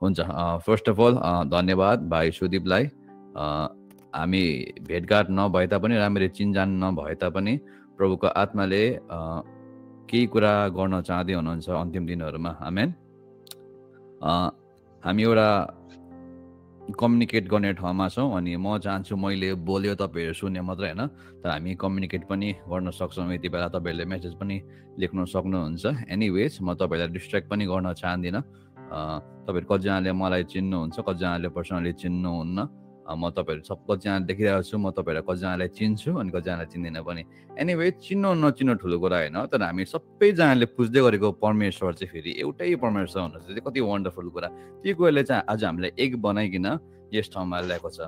हुन्छ first of all धन्यवाद भाइ सुदीपलाई हामी भेटघाट नभए तापनि राम्ररी चिनजान नभए तापनि प्रभुको आत्माले केही कुरा गर्न चाहँदै हुनुहुन्छ अन्तिम दिनहरूमा आमेन हामी एउटा कम्युनिकेट गर्ने ठाउँमा छौँ अनि म चाहन्छु मैले बोल्यो तपाईँहरू सुन्ने मात्रै होइन तर हामी कम्युनिकेट पनि गर्न सक्छौँ यति बेला तपाईँहरूले मेसेज पनि लेख्न सक्नुहुन्छ एनिवेज म तपाईँहरूलाई डिस्ट्र्याक्ट पनि गर्न चाहदिनँ तपाईँहरू कतिजनाले मलाई चिन्नुहुन्छ कतिजनाले पर्सनली चिन्नुहुन्न म तपाईँहरू सब कतिजना देखिरहेको छु म तपाईँहरूलाई कतिजनालाई चिन्छु अनि कतिजनालाई चिन्दिनँ पनि एनिवे चिन्नु नचिन्नु ठुलो कुरा होइन तर हामी सबैजनाले पुज्दै गरेको परमेश्वर चाहिँ फेरि एउटै परमेश्वर हुनुहुन्छ त्यो कति वन्डरफुल कुरा त्यो कुराले चाहिँ आज हामीलाई एक बनाइकन यस ठाउँमा ल्याएको छ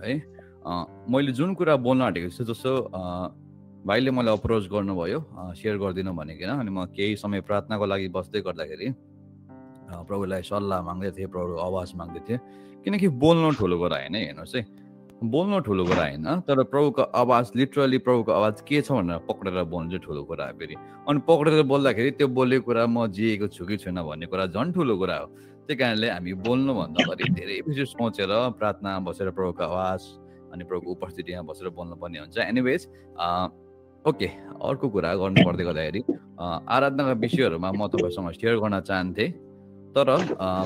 है मैले जुन कुरा बोल्न आँटेको छु जस्तो भाइले मलाई अप्रोच गर्नुभयो सेयर गरिदिनु भनेकन अनि म केही समय प्रार्थनाको लागि बस्दै गर्दाखेरि प्रभुलाई सल्लाह माग्दै थिएँ प्रभु आवाज माग्दै थिएँ किनकि बोल्नु ठुलो कुरा होइन हेर्नुहोस् है बोल्नु ठुलो कुरा होइन तर प्रभुको आवाज लिटरली प्रभुको आवाज के छ भनेर पक्रेर बोल्नु चाहिँ ठुलो कुरा हो फेरि अनि पक्रेर बोल्दाखेरि त्यो बोलेको कुरा म जिएको छु कि छैन भन्ने कुरा झन् ठुलो कुरा हो त्यही कारणले हामी बोल्नुभन्दा अगाडि धेरै बेसी सोचेर प्रार्थना बसेर प्रभुको आवाज अनि प्रभुको उपस्थितिमा बसेर बोल्नुपर्ने हुन्छ एनिवेज ओके अर्को कुरा गर्नु पर्दै गर्दाखेरि आराधनाका विषयहरूमा म तपाईँसँग सेयर गर्न चाहन्थेँ तर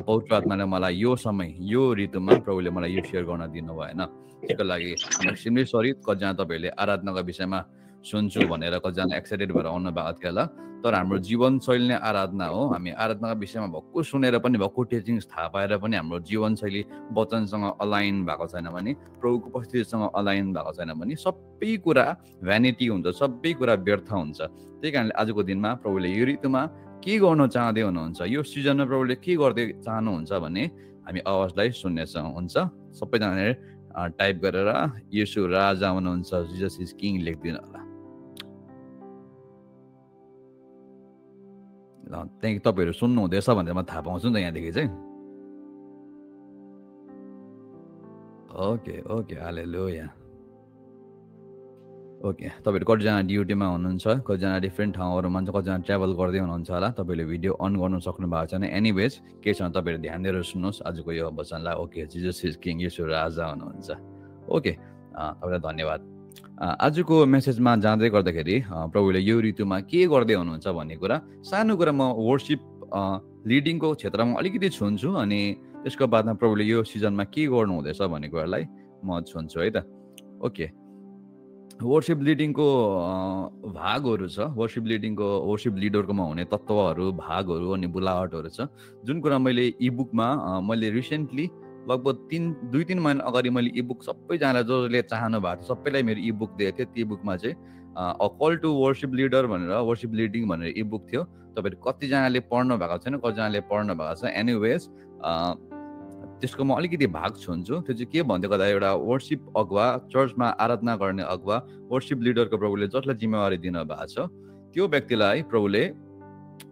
पवित्र आत्माले मलाई यो समय यो ऋतुमा प्रभुले मलाई यो सेयर गर्न दिनु भएन त्यसको लागि एक्सट्रिमली सरी कतिजना तपाईँहरूले आराधनाका विषयमा सुन्छु भनेर कतिजना एक्साइटेड भएर आउनु भएको थियो होला तर हाम्रो जीवनशैली नै आराधना हो हामी आराधनाका विषयमा भक्कु सुनेर पनि भक्कु टिचिङ्स थाहा पाएर पनि हाम्रो जीवनशैली वचनसँग अलाइन भएको छैन भने प्रभुको उपस्थितिसँग अलाइन भएको छैन भने सबै कुरा भ्यानिटी हुन्छ सबै कुरा व्यर्थ हुन्छ त्यही कारणले आजको दिनमा प्रभुले यो ऋतुमा के गर्न चाहँदै हुनुहुन्छ यो सिजनमा प्रभुले के गर्दै चाहनुहुन्छ भने हामी आवाजलाई सुन्नेछौँ हुन्छ सबैजनाले टाइप गरेर येशू राजा हुनुहुन्छ जिजस इज किङ लेखिदिनु होला त्यहाँदेखि तपाईँहरू सुन्नु हुँदैछ भनेर म थाहा पाउँछु नि त यहाँदेखि चाहिँ ओके ओके हालेलुया ओके तपाईँहरू कतिजना ड्युटीमा हुनुहुन्छ कतिजना डिफ्रेन्ट ठाउँहरूमा हुन्छ कतिजना ट्राभल गर्दै हुनुहुन्छ होला तपाईँले भिडियो अन गर्नु सक्नु भएको छैन एनिवेज के छ तपाईँहरू ध्यान दिएर सुन्नुहोस् आजको यो वचनलाई ओके जिजस इज किङ येशू राजा हुनुहुन्छ ओके तपाईँलाई धन्यवाद आजको मेसेजमा जाँदै गर्दाखेरि प्रभुले यो ऋतुमा के गर्दै हुनुहुन्छ भन्ने कुरा सानो कुरा म वर्सिप लिडिङको क्षेत्रमा अलिकति छुन्छु अनि त्यसको बादमा प्रभुले यो सिजनमा के गर्नु हुँदैछ भन्ने कुरालाई म छुन्छु है त ओके वर्सिप लिडिङको भागहरू छ वर्सिप लिडरकोमा हुने तत्त्वहरू भागहरू अनि बुलावटहरू छ जुन कुरा मैले इबुकमा मैले रिसेन्टली लगभग 2-3 महिना अगाडि मैले इबुक सबैजनालाई जसले चाहनु भएको थियो सबैलाई मेरो इबुक दिएको थियो त्यो बुकमा चाहिँ a call to worship leader भनेर वर्सिप लिडिङ भनेर इबुक थियो तपाईँहरू कतिजनाले पढ्नु भएको छैन कतिजनाले पढ्नु भएको छ एनिवेज त्यसको म अलिकति भाग छुन्छु त्यो चाहिँ के भन्दै गर्दा एउटा वर्सिप अगुवा चर्चमा आराधना गर्ने अगुवा वर्सिप लिडरको प्रभुले जसलाई जिम्मेवारी दिनुभएको छ त्यो व्यक्तिलाई प्रभुले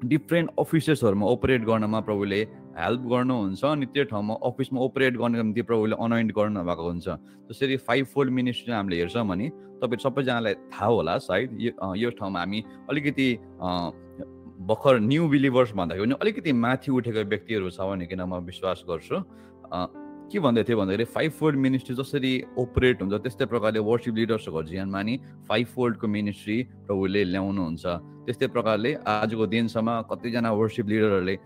डिफ्रेन्ट अफिसेसहरूमा अपरेट गर्नमा प्रभुले हेल्प गर्नुहुन्छ अनि त्यो ठाउँमा अफिसमा अपरेट गर्नको निम्ति प्रभुले अनोइन्ट गर्नुभएको हुन्छ जसरी 5-fold मिनिस्ट्री हामीले हेर्छौँ भने तपाईँ सबैजनालाई थाहा होला सायद यो ठाउँमा हामी अलिकति भर्खर न्यू बिलिभर्स भन्दाखेरि पनि अलिकति माथि उठेको व्यक्तिहरू छ भनेकन म विश्वास गर्छु के भन्दै थियो भन्दाखेरि 5-fold मिनिस्ट्री जसरी अपरेट हुन्छ त्यस्तै प्रकारले वर्सिप लिडर्सहरूको जीवनमा नि 5-foldको मिनिस्ट्री प्रभुले ल्याउनुहुन्छ त्यस्तै प्रकारले आजको दिनसम्म कतिजना वर्सिप लिडरहरूले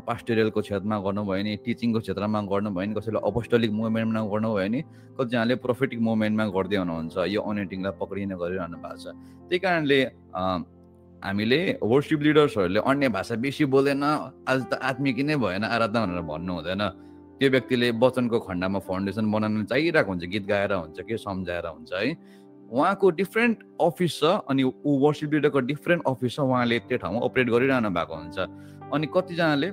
पास्टोरियलको क्षेत्रमा गर्नुभयो नि टिचिङको क्षेत्रमा गर्नुभयो नि कसैले अपोस्टोलिक मुभमेन्टमा गर्नुभयो नि कतिजनाले प्रोफेटिक मुभमेन्टमा गर्दै हुनुहुन्छ यो अनोइन्टिङलाई पक्रिने गरिरहनु भएको छ त्यही कारणले हामीले वर्सिप लिडर्सहरूले अन्य भाषा बेसी बोलेन आज त आत्मिक नै भएन आराधना भनेर भन्नु हुँदैन त्यो व्यक्तिले वचनको खण्डमा फाउन्डेसन बनाउन चाहिरहेको हुन्छ गीत गाएर हुन्छ के सम्झाएर हुन्छ है उहाँको डिफ्रेन्ट अफिस छ अनि ऊ वर्सिप लिडरको डिफ्रेन्ट अफिस छ उहाँले त्यो ठाउँमा अपरेट गरिरहनु भएको हुन्छ अनि कतिजनाले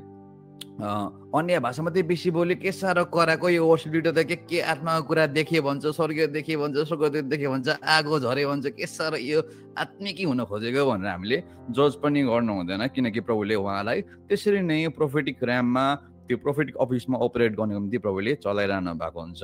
अन्य भाषा मात्रै बेसी बोले के साह्रो कराएको यो वर्सिप लिडर त के आत्माको कुरा देखे भन्छ स्वर्गीय देखे भन्छ स्वर्गदूत देखे भन्छ आगो झरे भन्छ के साह्रो यो आत्मिकी हुन खोजेको भनेर हामीले जज पनि गर्नु हुँदैन किनकि प्रभुले उहाँलाई त्यसरी नै प्रोफेटिक र्याममा त्यो प्रोफेटिक अफिसमा अपरेट गर्ने निम्ति प्रभुले चलाइरहनु भएको हुन्छ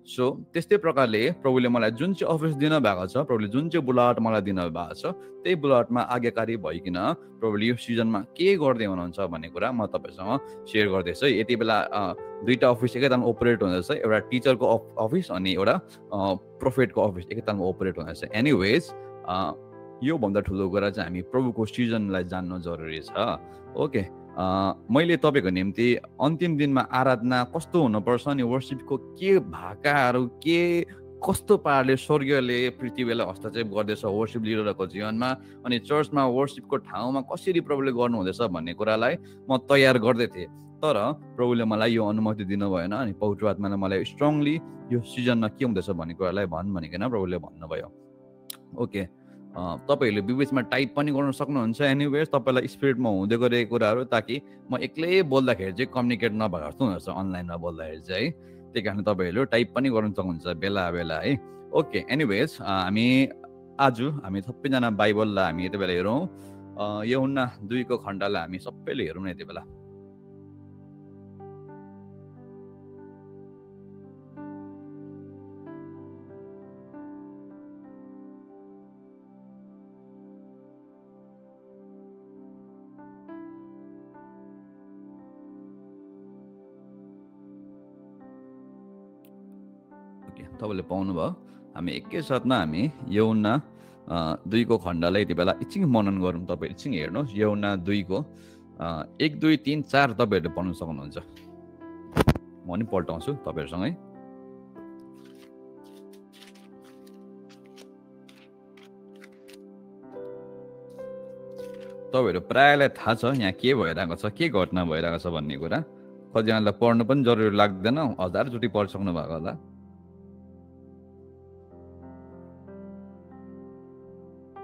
सो त्यस्तै प्रकारले प्रभुले मलाई जुन चाहिँ अफिस दिन भएको छ, प्रभुले जुन चाहिँ बुलाहट मलाई दिन भएको छ, त्यही बुलाहटमा आज्ञाकारी भइकन प्रभुले यो सिजनमा के गर्दै हुनुहुन्छ भन्ने कुरा म तपाईँसँग सेयर गर्दैछु। यति बेला दुईटा अफिस एकैतालमा ओपरेट हुँदैछ, एउटा टिचरको अफिस अनि एउटा प्रोफेटको अफिस एकैतालमा ओपरेट हुँदैछ। एनिवेज योभन्दा ठुलो कुरा चाहिँ हामी प्रभुको सिजनलाई जान्नु जरुरी छ। ओके, मैले तपाईँको निम्ति अन्तिम दिनमा आराधना कस्तो हुनुपर्छ अनि वर्शिपको के भाकाहरू के कस्तो पाराले स्वर्गले पृथ्वीलाई हस्तक्षेप गर्दैछ वर्शिप लिडरको जीवनमा अनि चर्चमा वर्शिपको ठाउँमा कसरी प्रभुले गर्नुहुँदैछ भन्ने कुरालाई म तयार गर्दै थिएँ। तर प्रभुले मलाई यो अनुमति दिनु भएन अनि पवित्र आत्माले मलाई स्ट्रङली यो सिजनमा के हुँदैछ भन्ने कुरालाई भनिकन प्रभुले भन्नुभयो। ओके, तपाईँहरूले बिचमा टाइप पनि गर्न सक्नुहुन्छ। एनिवेज तपाईँलाई स्पिरिटमा हुँदै गरेको कुराहरू ताकि म एक्लै बोल्दाखेरि चाहिँ कम्युनिकेट नभएको जस्तो हुँदछ अनलाइनमा बोल्दाखेरि चाहिँ, त्यही कारण तपाईँहरूले टाइप पनि गर्न सक्नुहुन्छ बेला बेला है। ओके, एनिवेज हामी सबैजना बाइबललाई हामी यति बेला हेरौँ। यूहन्ना 2को खण्डलाई हामी सबैले हेरौँ न यति बेला। तपाईँले पाउनुभयो। हामी एकैसाथमा हामी यूहन्ना 2को खण्डलाई यति बेला एकछिन मनन गरौँ। तपाईँ एकछिन हेर्नुहोस् यूहन्ना 2को 1, 2, 3, 4 तपाईँहरूले पढ्न सक्नुहुन्छ। म पनि पल्टाउँछु तपाईँहरूसँगै। तपाईँहरू प्रायलाई थाहा छ यहाँ के भइरहेको छ, के घटना भइरहेको छ भन्ने कुरा। कतिजनालाई पढ्नु पनि जरुरी लाग्दैन, 1000चोटि पढिसक्नु भएको होला।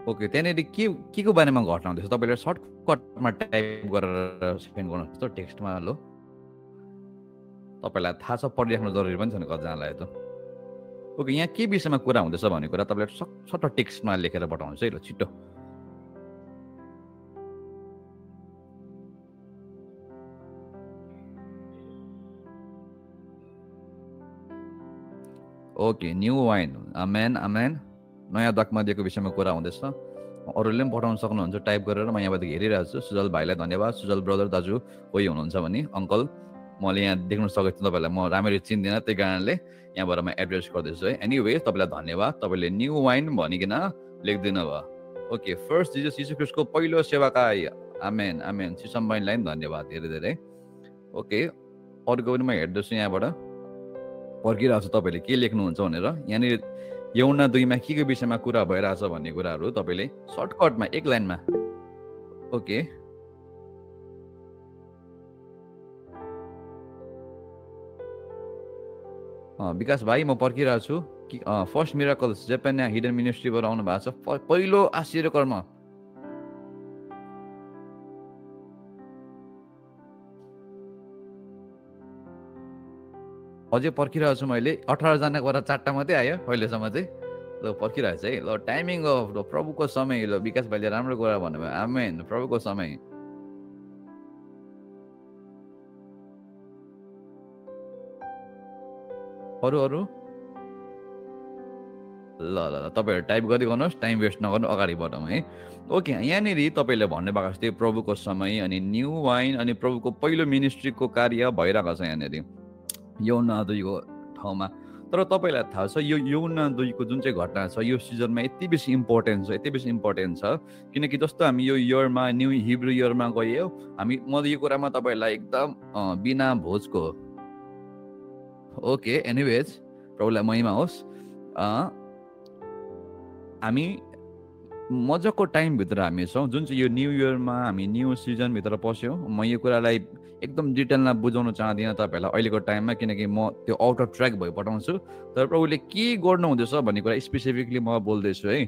ओके, त्यहाँनिर के को बारेमा घटना हुँदैछ तपाईँले सर्टकटमा टाइप गरेर सेन्ड गर्नुहोस् त टेक्स्टमा। हेलो, तपाईँलाई थाहा छ, पढिराख्नु जरुरी पनि छैन कतिजनालाई त। ओके, यहाँ के विषयमा कुरा हुँदैछ भन्ने कुरा तपाईँले सट्ट टेक्स्टमा लेखेर पठाउनुहोस् है। ल छिटो। ओके, न्यू वाइन, आमेन आमेन, नयाँ दाखमध्यको विषयमा कुरा हुँदैछ। अरूले पनि पठाउन सक्नुहुन्छ टाइप गरेर। म यहाँबाट हेरिरहेको छु। सुजल भाइलाई धन्यवाद। सुजल ब्रदर दाजु कोही हुनुहुन्छ भने अङ्कल, मैले यहाँ देख्न सकेको छु तपाईँलाई, म राम्ररी चिन्दिनँ, त्यही कारणले यहाँबाट म एड्रेस गर्दैछु है। एनिवे तपाईँलाई धन्यवाद, तपाईँले न्यू वाइन भनिकन लेखिदिनु भयो। ओके, फर्स्ट जिजस यीशु ख्रीष्टको पहिलो सेवाकाई, आमेन आमेन। सिसम बहिनीलाई पनि धन्यवाद धेरै धेरै। ओके, अर्को पनि म हेर्दैछु यहाँबाट पर्खिरहेको छु तपाईँले के लेख्नुहुन्छ भनेर। यहाँनिर यूहन्ना 2मा के विषयमा कुरा भइरहेछ भन्ने कुराहरू तपाईँले सर्टकटमा एक लाइनमा। ओके, विकास भाइ म पर्खिरहेको छु। फर्स्ट मिराकल्स जापान हिडन मिनिस्ट्रीबाट आउनु भएको छ, पहिलो आश्चर्य कर्म। अझै पर्खिरहेको छु मैले। 18 जना गरेर 4टा मात्रै आयो अहिलेसम्म चाहिँ। ल पर्खिरहेको छ है। ल टाइमिङ अफ प्रभुको समय। ल विकास भाइले राम्रो कुरा भन्नुभयो, आमेन, प्रभुको समय। अरू ल ल ल तपाईँहरू टाइप गर्दै गर्नुहोस्, टाइम वेस्ट नगर्नु, अगाडि बढौँ है। ओके, यहाँनिर तपाईँले भन्नुभएको जस्तै प्रभुको समय अनि न्यू वाइन अनि प्रभुको पहिलो मिनिस्ट्रीको कार्य भइरहेको छ यहाँनिर यूहन्ना 2को ठाउँमा। तर तपाईँलाई थाहा छ यो यूहन्ना 2को जुन चाहिँ घटना छ यो सिजनमा यति बेसी इम्पोर्टेन्ट छ, यति बेसी इम्पोर्टेन्ट छ किनकि जस्तो हामी यो इयरमा न्यू हिब्रू इयरमा गयौँ हामी, म यो कुरामा तपाईँलाई एकदम बिना भोजको। ओके, एनिवेज प्रभुलाई महिमा होस्। हामी मजाको टाइमभित्र हामी छौँ जुन चाहिँ यो न्यू इयरमा हामी न्यू सिजनभित्र पस्यौँ। म यो कुरालाई एकदम डिटेलमा बुझाउन चाहदिनँ तपाईँहरूलाई अहिलेको टाइममा किनकि म त्यो आउट अफ ट्र्याक भइ पठाउँछु। तर प्रभुले के गर्नुहुँदैछ भन्ने कुरा स्पेसिफिकली म बोल्दैछु है।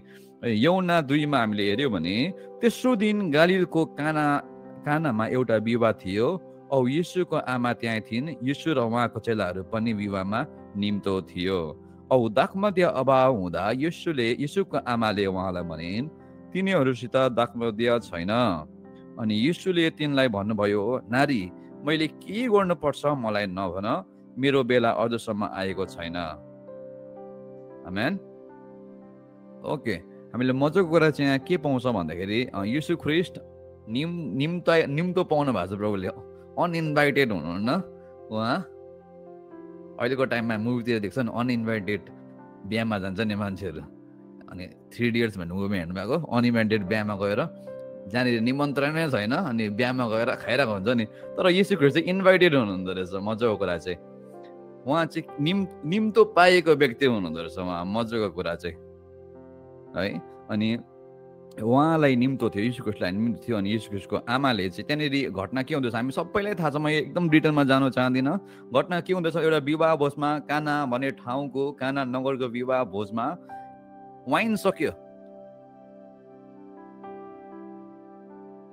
यूहन्ना 2मा हामीले हेऱ्यौँ भने तेस्रो दिन गालिलको कानामा एउटा विवाह थियो औ यीशुको आमा त्यहाँ थिइन्। यीशु र उहाँको चेलाहरू पनि विवाहमा निम्तो थियो। औ दाखमध्य अभाव हुँदा यीशुको आमाले उहाँलाई भनिन् तिनीहरूसित दाखमध्य छैन। अनि यीशुले तिनलाई भन्नुभयो, नारी मैले के गर्नुपर्छ मलाई नभन, मेरो बेला अझसम्म आएको छैन। आमेन। ओके, हामीले मजाको कुरा चाहिँ यहाँ के पाउँछ भन्दाखेरि यीशु ख्रीष्ट निम्तो पाउनु भएको छ प्रभुले। अनइन्भाइटेड हुनुहुन्न उहाँ। अहिलेको टाइममा मुभीतिर देख्छ नि अनइन्भाइटेड बिहामा जान्छ नि मान्छेहरू, अनि 3 इडियट्स भन्ने मुभीमा हेर्नु भएको अनइन्भाइटेड बिहामा गएर जहाँनिर निमन्त्रणै छैन अनि बिहामा गएर खाइरहेको हुन्छ नि। तर यीशु ख्रीष्ट चाहिँ इन्भाइटेड हुनुहुँदो रहेछ। मजाको कुरा चाहिँ उहाँ चाहिँ निम्तो पाएको व्यक्ति हुनुहुँदो रहेछ उहाँ। मजाको कुरा चाहिँ है। अनि उहाँलाई निम्तो थियो, यीशु ख्रीष्टलाई निम्तो थियो। अनि यीशु ख्रीष्टको आमाले चाहिँ त्यहाँनिर घटना के हुँदैछ हामी सबैलाई थाहा छ, म एकदम डिटेलमा जानु चाहदिनँ। घटना के हुँदैछ, एउटा विवाह भोजमा, काना भन्ने ठाउँको काना नगरको विवाह भोजमा वाइन सक्यो।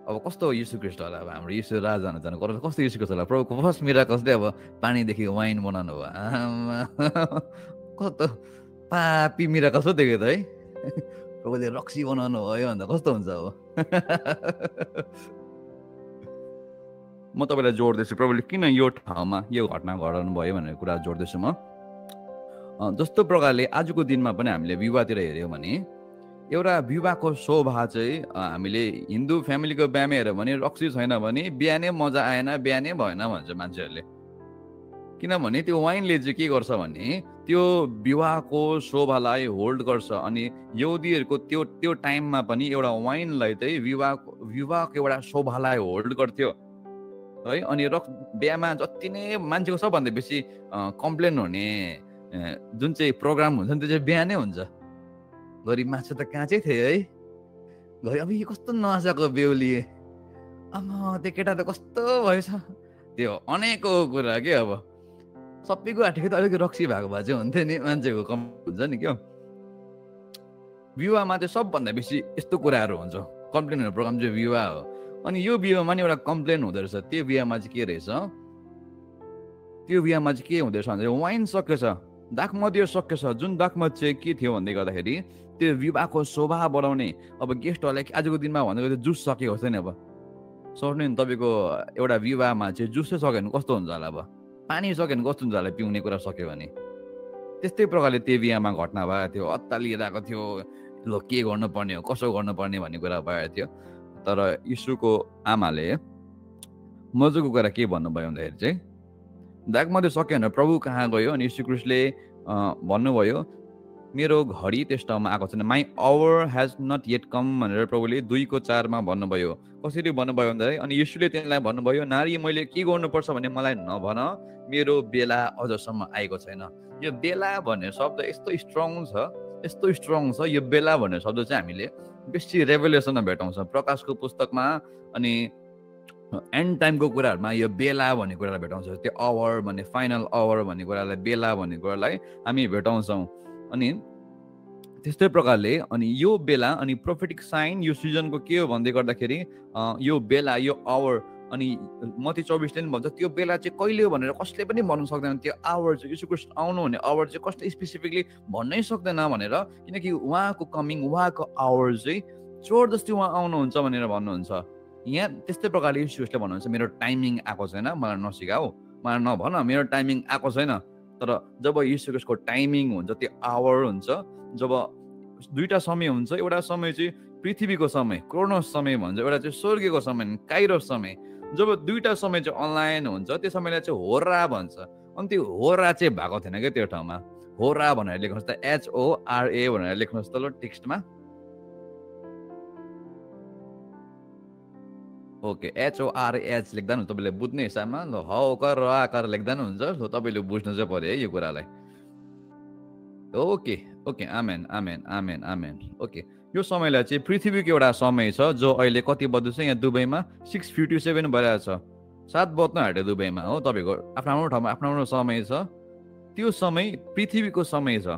अब कस्तो यीशु ख्रीष्ट होला, अब हाम्रो यीशु राजा हुन जानु कस्तो यीशु ख्रीष्ट होला। प्रभुको फर्स्ट मिराकल चाहिँ अब पानीदेखि वाइन बनाउनु भयो। कस्तो पापी मिराकल हो देख्यो त है। प्रभुले रक्सी बनाउनु भयो भन्दा कस्तो हुन्छ अब। म तपाईँलाई जोड्दैछु प्रभुले किन यो ठाउँमा यो घटना घटाउनु भयो भनेर कुरा जोड्दैछु म। जस्तो प्रकारले आजको दिनमा पनि हामीले विवाहतिर हेऱ्यौँ भने एउटा विवाहको शोभा चाहिँ हामीले हिन्दू फ्यामिलीको बिहामा हेऱ्यौँ भने रक्सी छैन भने बिहानै मजा आएन, बिहानै भएन भन्छ मान्छेहरूले। किनभने त्यो वाइनले चाहिँ के गर्छ भने त्यो विवाहको शोभालाई होल्ड गर्छ। अनि यहुदीहरूको त्यो टाइममा पनि एउटा वाइनलाई चाहिँ विवाहको एउटा शोभालाई होल्ड गर्थ्यो है। अनि बिहामा जति नै मान्छेको सबभन्दा बेसी कम्प्लेन हुने जुन चाहिँ प्रोग्राम हुन्छ नि त्यो चाहिँ बिहानै हुन्छ। गरिब मान्छे त काँचै थिए है, घरि अब यो कस्तो नसाको बेहुली, अब त्यो केटा त कस्तो भएछ, त्यो अनेकको कुरा के। अब सबैको आँटेको त अलिकति रक्सी भएको भए चाहिँ हुन्थ्यो नि, मान्छेको कम हुन्छ नि क्या। विवाहमा चाहिँ सबभन्दा बेसी यस्तो कुराहरू हुन्छ, कम्प्लेन हुने प्रोग्राम चाहिँ विवाह हो। अनि यो विवाहमा नि एउटा कम्प्लेन हुँदो रहेछ। त्यो विवाहमा चाहिँ के रहेछ, त्यो विवाहमा चाहिँ के हुँदो रहेछ भन्दाखेरि वाइन सकेछ, दाखमदियो सकेछ। जुन दाखमद चाहिँ के थियो भन्दै गर्दाखेरि त्यो विवाहको शोभा बढाउने। अब गेस्टहरूलाई आजको दिनमा भनेको त्यो जुस सकेको छ नि। अब सोच्नु नि तपाईँको एउटा विवाहमा चाहिँ जुसै सक्यो भने कस्तो हुन्छ होला, अब पानी सक्यो भने कस्तो हुन्छ होला पिउने कुरा सक्यो भने। त्यस्तै प्रकारले त्यो बिहामा घटना भएको थियो, अत्तालिरहेको थियो, ल के गर्नुपर्ने हो कसो गर्नुपर्ने भन्ने कुरा भएको थियो। तर यीशुको आमाले मजाको कुरा के भन्नुभयो भन्दाखेरि चाहिँ दागमध्ये सक्यो भने प्रभु कहाँ गयो अनि यीशु ख्रीष्टले भन्नुभयो मेरो घडी त्यस ठाउँमा आएको छैन, my hour has not yet come भनेर प्रभुले 2:4 भन्नुभयो। कसरी भन्नुभयो भन्दाखेरि अनि यीशुले त्यसलाई भन्नुभयो नारी मैले के गर्नुपर्छ भने मलाई नभन, मेरो बेला अझसम्म आएको छैन। यो बेला भन्ने शब्द यस्तो स्ट्रङ छ। यो बेला भन्ने शब्द चाहिँ हामीले बेसी रेभेलेसनमा भेटाउँछ प्रकाशको पुस्तकमा। अनि एन्ड टाइमको कुराहरूमा यो बेला भन्ने कुरालाई भेटाउँछ। त्यो आवर भन्ने फाइनल आवर भन्ने कुरालाई बेला भन्ने कुरालाई हामी भेटाउँछौँ। अनि त्यस्तै प्रकारले अनि यो बेला अनि प्रोफेटिक साइन यो सिजनको के हो भन्दै गर्दाखेरि यो बेला यो आवर अनि मत्ती 24 भन्छ त्यो बेला चाहिँ कहिले हो भनेर कसले पनि भन्नु सक्दैन। त्यो आवर चाहिँ यीशु ख्रीष्ट आउनु भन्ने आवर चाहिँ कसले स्पेसिफिकली भन्नै सक्दैन भनेर, किनकि उहाँको कमिङ उहाँको आवर चाहिँ जबरजस्ती उहाँ आउनुहुन्छ भनेर भन्नुहुन्छ। यहाँ त्यस्तै प्रकारले यीशु ख्रीष्टले भन्नुहुन्छ मेरो टाइमिङ आएको छैन, मलाई नसिकाऊ, मलाई नभन मेरो टाइमिङ आएको छैन। तर जब यीशु ख्रीष्टको टाइमिङ हुन्छ त्यो आवर हुन्छ, जब दुईटा समय हुन्छ, एउटा समय चाहिँ पृथ्वीको समय क्रोनोस समय भन्छ, एउटा चाहिँ स्वर्गीयको समय काइरोस समय। जब दुईटा समय चाहिँ अनलाइन हुन्छ त्यो समयलाई चाहिँ होरा भन्छ। अनि त्यो होरा चाहिँ भएको थिएन क्या त्यो ठाउँमा। होरा भनेर लेख्नुहोस् त, HORA भनेर लेख्नुहोस् त ल टेक्स्टमा। ओके HORAH लेख्दा पनि तपाईँले बुझ्ने हिसाबमा ल हकार र आकार लेख्दा पनि हुन्छ। ल तपाईँले बुझ्नु चाहिँ पर्यो है यो कुरालाई। ओके आमेन आमेन आमेन आमेन। ओके यो समयलाई चाहिँ पृथ्वीको एउटा समय छ जो अहिले कति बज्दैछ यहाँ दुबईमा 6:57 भइरहेको छ। 7 बज्न आँट्यो दुबईमा हो। तपाईँको आफ्नो ठाउँमा आफ्नो समय छ। त्यो समय पृथ्वीको समय छ।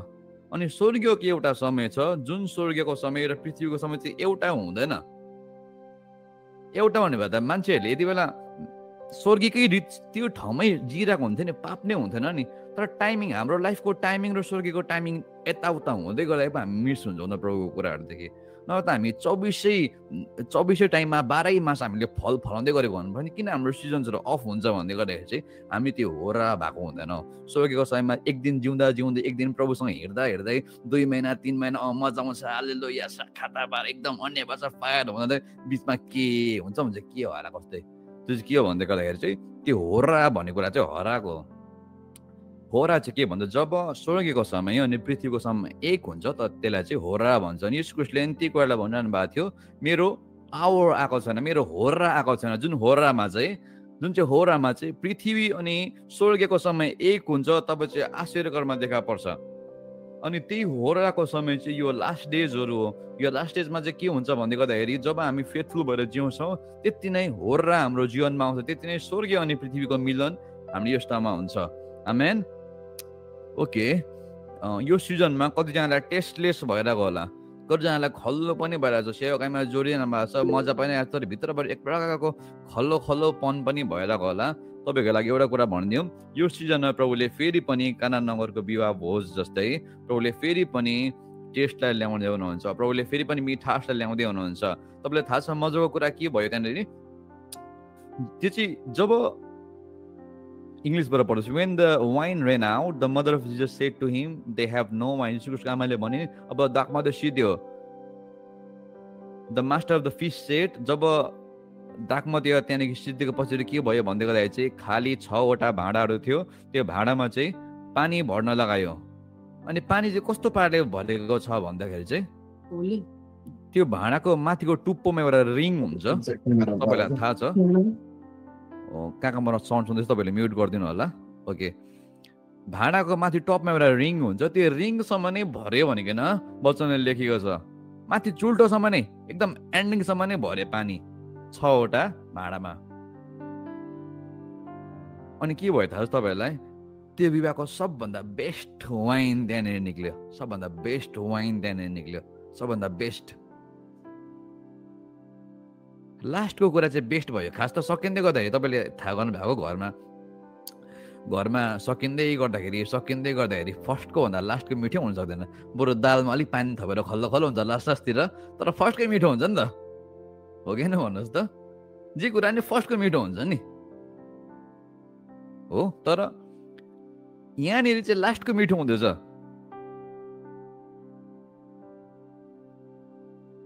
अनि स्वर्गीयको एउटा समय छ जुन स्वर्गीयको समय र पृथ्वीको समय चाहिँ एउटा हुँदैन। एउटा भन्ने भए त मान्छेहरूले यति बेला स्वर्गीयकै रीत त्यो ठाउँमै जिरहेको हुन्थ्यो नि, पाप नै हुन्थेन नि। तर टाइमिङ हाम्रो लाइफको टाइमिङ र स्वर्गीयको टाइमिङ यताउता हुँदै गर्दा हामी मिस हुन्छौँ न प्रभुको कुराहरूदेखि। नभए त हामी 24 टाइममा 12 मास हामीले फल फलाउँदै गरेको हुनु भने किन हाम्रो सिजन्सहरू अफ हुन्छ भन्दै गर्दाखेरि चाहिँ हामी त्यो होरा भएको हुँदैनौँ। स्वर्गीयको समयमा एक दिन जिउँदा एक दिन प्रभुसँग हिँड्दै 2 महिना 3 महिना मजा आउँछ, हालेलुया खाता पार एकदम अन्य भाषा फायर हुँदै बिचमा के हुन्छ के होला कस्तै। त्यो चाहिँ के हो भन्दै गर्दाखेरि चाहिँ त्यो होरा भन्ने कुरा चाहिँ हराएको हो। होरा चाहिँ के भन्दा जब स्वर्गीयको समय अनि पृथ्वीको समय एक हुन्छ त त्यसलाई चाहिँ होरा भन्छ। अनि यीशु ख्रीष्टले नि ती कुरालाई भनिरहनु भएको थियो, मेरो आवर आएको छैन, मेरो होरा आएको छैन। जुन होरामा चाहिँ पृथ्वी अनि स्वर्गीयको समय एक हुन्छ, तब चाहिँ आश्चर्यकरमा देखा पर्छ। अनि त्यही होराको समय चाहिँ यो लास्ट डेजहरू हो। यो लास्ट डेजमा चाहिँ के हुन्छ भन्दै गर्दाखेरि जब हामी फेथफुल भएर जिउँछौँ त्यति नै होरा हाम्रो जीवनमा आउँछ, त्यति नै स्वर्गीय अनि पृथ्वीको मिलन हाम्रो यस ठाउँमा हुन्छ। आमेन। ओके, यो सिजनमा कतिजनालाई टेस्टलेस भइरहेको होला, कतिजनालाई खल्लो पनि भइरहेको छ, सेवाकाईमा जोडिनु भएको छ, मजा पनि आएको छ, तर भित्रबाट एक प्रकारको खल्लोपन पनि भइरहेको होला। तपाईँको लागि एउटा कुरा भनिदिउँ, यो सिजनमा प्रभुले फेरि पनि काना नगरको विवाह भोज जस्तै प्रभुले फेरि पनि टेस्टलाई ल्याउँदै हुनुहुन्छ, प्रभुले फेरि पनि मिठासलाई ल्याउँदै हुनुहुन्छ। तपाईँलाई थाहा छ मजाको कुरा के भयो त्यहाँनिर, त्यो चाहिँ जब इङ्ग्लिसबाट पढ्छु, when the wine ran out, the mother of Jesus said to him, they have no wine. यीशुको आमाले भने अब दाखमा त सिद्धियो। The master of the feast said, जब दाखमा त्यो त्यहाँदेखि सिद्धिको पछि के भयो भन्दै गर्दाखेरि चाहिँ खाली 6वटा भाँडाहरू थियो, त्यो भाँडामा चाहिँ पानी भर्न लगायो। अनि पानी चाहिँ कस्तो पाराले भरेको छ भन्दाखेरि चाहिँ त्यो भाँडाको माथिको टुप्पोमा एउटा रिङ हुन्छ, तपाईँलाई थाहा छ। कहाँबाट साउन्ड सुन्दैछ तपाईँले म्युट गरिदिनु होला। ओके, भाँडाको माथि टपमा एउटा रिङ हुन्छ, त्यो रिङसम्म नै भर्यो भनिकन वचनले लेखेको छ। माथि चुल्टोसम्म नै एकदम एन्डिङसम्म नै भर्यो पानी 6वटा भाँडामा। अनि के भयो थाहा छ तपाईँहरूलाई, त्यो विवाहको सबभन्दा बेस्ट वाइन त्यहाँनिर निक्ल्यो, सबभन्दा बेस्ट वाइन त्यहाँनिर निक्ल्यो, सबभन्दा बेस्ट। लास्टको कुरा चाहिँ बेस्ट भयो। खास त सकिँदै गर्दाखेरि तपाईँले थाहा गर्नुभएको घरमा सकिँदै गर्दाखेरि फर्स्टको भन्दा लास्टको मिठो हुन सक्दैन। बरु दालमा अलिक पानी थपेर खल्लो हुन्छ लास्टतिर, तर फर्स्टकै मिठो हुन्छ नि त, हो कि भन्नुहोस् त। जे कुरा नि फर्स्टको मिठो हुन्छ नि, हो, तर यहाँनिर चाहिँ लास्टको मिठो हुँदैछ।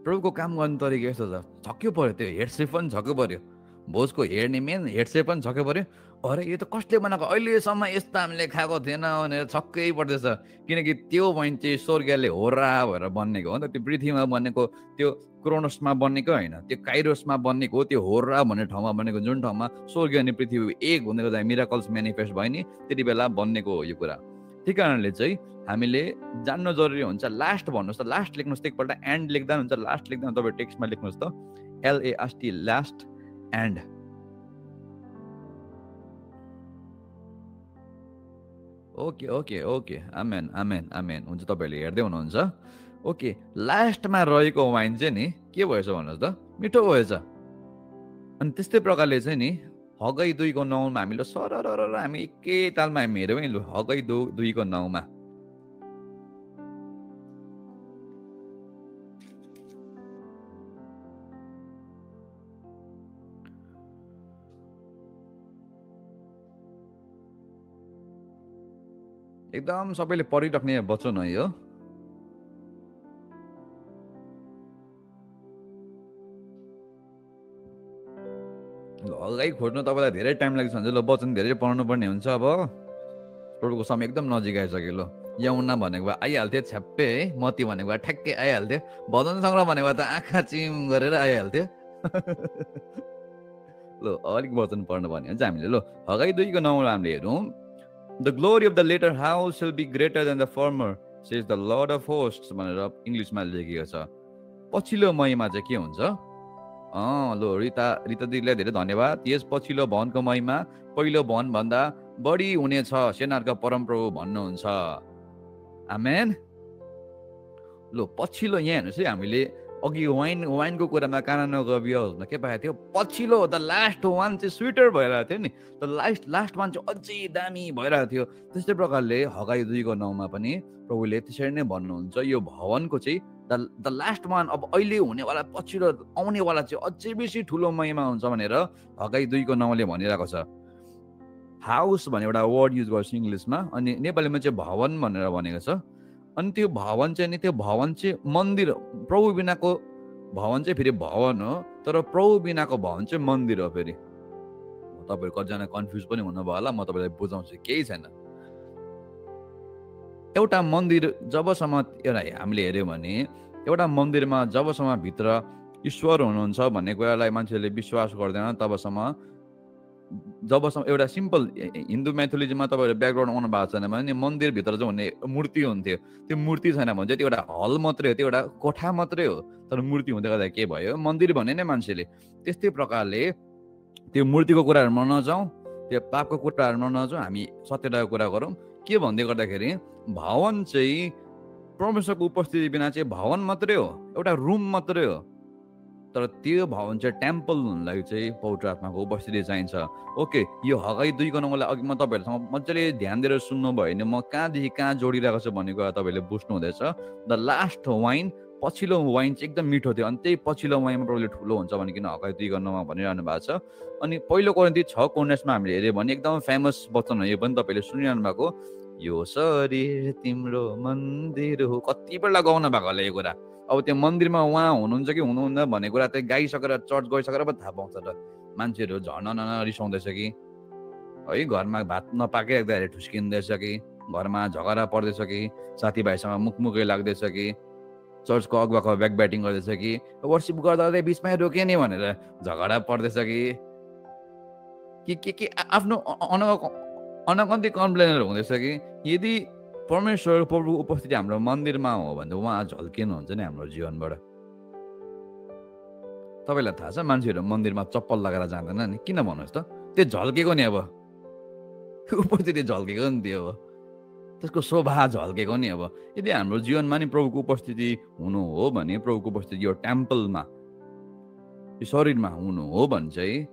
प्रभुको काम गर्ने तरिका यस्तो छ, छक्यो पर्यो, त्यो हेडसेप पनि छक्यो पर्यो, भोजको हेर्ने मेन हेडसेप पनि छक्यो पर्यो। अरे यो त कसले बनाएको, अहिलेसम्म यस्तो हामीले खाएको थिएन भनेर छक्कै पर्दैछ। किनकि त्यो वाइन चाहिँ स्वर्गले होरा भएर बन्नेको हो नि त, त्यो पृथ्वीमा बनेको, त्यो क्रोनोसमा बन्नेको होइन, त्यो काइरोसमा बन्नेको हो, त्यो होरा भन्ने ठाउँमा बनेको, जुन ठाउँमा स्वर्ग अनि पृथ्वी एक हुँदै गर्दा मिराकल्स मेनिफेस्ट भयो नि, त्यति बेला बन्नेको हो यो कुरा। त्यही कारणले चाहिँ हामीले जान्नु जरुरी हुन्छ। लास्ट भन्नुहोस् त, लास्ट लेख्नुहोस् त एकपल्ट, एन्ड लेख्दा हुन्छ, लास्ट लेख्दा तपाईँ टेक्स्टमा लेख्नुहोस् त, LAST last end. Okay okay okay, amen amen amen. हुन्छ, तपाईँहरूले हेर्दै हुनुहुन्छ। ओके, लास्टमा रहेको वाइन चाहिँ नि के भएछ भन्नुहोस् त, मिठो भएछ। अनि त्यस्तै प्रकारले चाहिँ नि हगै 2को 9मा हामीले सरर हामी एकै तालमा हामी हेऱ्यौँ नि, हगै 2को 9मा एकदम सबैले पढिराख्ने वचन है यो। हगाइ खोज्नु तपाईँलाई धेरै टाइम लाग्छ भने ल वचन धेरै पढ्नु पर्ने हुन्छ। अब प्रभुको समय एकदम नजिक आइसक्यो। ल यमुना भनेको भए आइहाल्थ्यो छ्याप्पै है, मती भनेको भए ठ्याक्कै आइहाल्थ्यो, भजन सङ्ग्रह भनेको भए त आँखा चिम गरेर आइहाल्थ्यो। ल अलिक वचन पढ्नु पर्ने हुन्छ हामीले। ल हगाइ 2को 9मा हामीले हेरौँ, The glory of the later house shall be greater than the former, says the Lord of hosts भनेर इङ्ग्लिसमा लेखेको छ। पछिल्लो महिमा चाहिँ के हुन्छ? ल रिता दिदीलाई धेरै धन्यवाद। यस पछिल्लो भवनको महिमा पहिलो भवन भन्दा बढी हुनेछ, सेनाहरूका परमप्रभु भन्नुहुन्छ। आमेन। ल पछिल्लो यहाँ हेर्नुहोस् है, हामीले अघि वाइनको कुरामा कानानको विवाहमा के पाएको थियो, पछिल्लो द लास्ट वान चाहिँ स्विटर भइरहेको थियो नि, त लास्ट वान चाहिँ अझै दामी भइरहेको थियो। त्यस्तै प्रकारले हगाइ 2को 9मा पनि प्रभुले त्यसरी नै भन्नुहुन्छ, यो भवनको चाहिँ द लास्ट वान अब अहिले हुनेवाला पछिल्लो आउनेवाला चाहिँ अझै बेसी ठुलो महिमा हुन्छ भनेर हगाई 2 को 9ले भनिरहेको छ। हाउस भन्ने एउटा वर्ड युज गर्छ इङ्ग्लिसमा, अनि नेपालीमा चाहिँ भवन भनेर भनेको छ। अनि त्यो भवन चाहिँ नि त्यो भवन चाहिँ मन्दिर, प्रभु बिनाको भवन चाहिँ फेरि भवन हो, तर प्रभु बिनाको भवन चाहिँ मन्दिर हो। फेरि तपाईँहरू कतिजना कन्फ्युज पनि हुनुभयो होला, म तपाईँलाई बुझाउँछु, केही छैन। एउटा मन्दिर जबसम्म हामीले हेऱ्यौँ भने एउटा मन्दिरमा जबसम्म भित्र ईश्वर हुनुहुन्छ भन्ने कुरालाई मान्छेले विश्वास गर्दैन तबसम्म, जबसम्म एउटा सिम्पल हिन्दू म्याथोलोजीमा तपाईँहरू ब्याकग्राउन्ड आउनु भएको छैन भने मन्दिरभित्र चाहिँ हुने मूर्ति हुन्थ्यो, त्यो मूर्ति छैन भने चाहिँ त्यो एउटा हल मात्रै हो, त्यो एउटा कोठा मात्रै हो, तर मूर्ति हुँदै गर्दा के भयो, मन्दिर भने नै मान्छेले। त्यस्तै प्रकारले त्यो मूर्तिको कुराहरूमा नजाउँ, त्यो पापको कुराहरूमा नजाउँ, हामी सत्यताको कुरा गरौँ। के भन्दै गर्दाखेरि भवन चाहिँ परमेश्वरको उपस्थिति बिना चाहिँ भवन मात्रै हो, एउटा रुम मात्रै हो, तर त्यो भवन चाहिँ टेम्पल हुनलाई चाहिँ पवित्र आत्माको उपस्थिति चाहिन्छ। ओके, यो हगाई 2 को 9लाई अघि म तपाईँहरूसँग मजाले ध्यान दिएर सुन्नुभयो भने म कहाँदेखि कहाँ जोडिरहेको छु भन्ने कुरा तपाईँले बुझ्नु हुँदैछ। द लास्ट वाइन, पछिल्लो वाइन चाहिँ एकदम मिठो थियो, अनि त्यही पछिल्लो वाइनमा प्रभुले ठुलो हुन्छ भनिकन हगाई 2 को 9मा भनिरहनु भएको छ। अनि पहिलो कोरिन्थी 6:19मा हामीले हेऱ्यौँ भने एकदम फेमस वचन हो, यो पनि तपाईँले सुनिरहनु भएको, यो शरीर तिम्रो मन्दिर हो। कति बेला गाउनु भएको होला यो कुरा। अब त्यो मन्दिरमा उहाँ हुनुहुन्छ कि हुनुहुन्न भन्ने कुरा चाहिँ गाइसकेर चर्च गइसकेर पो थाहा पाउँछ त। मान्छेहरू झन् रिसाउँदैछ कि है, घरमा भात नपाकिराख्दाखेरि ठुस्किँदैछ कि, घरमा झगडा पर्दैछ कि, साथीभाइसँग मुखमुखै लाग्दैछ कि, चर्चको अगुवाको ब्याक ब्याटिङ गर्दैछ कि, वर्सिप गर्दा बिचमै रोके नि भनेर झगडा पर्दैछ कि आफ्नो अनगन्ती कम्प्लेनहरू हुँदैछ कि। यदि परमेश्वर प्रभु उपस्थिति हाम्रो मन्दिरमा हो भने उहाँ झल्किनुहुन्छ नि हाम्रो जीवनबाट। तपाईँलाई थाहा छ मान्छेहरू मन्दिरमा चप्पल लगाएर जाँदैन नि, किन भन्नुहोस् त? त्यो झल्केको नि, अब उपस्थिति झल्केको नि, त्यो अब त्यसको शोभा झल्केको नि। अब यदि हाम्रो जीवनमा नि प्रभुको उपस्थिति हुनु हो भने, प्रभुको उपस्थिति यो टेम्पलमा, यो शरीरमा हुनु हो भने चाहिँ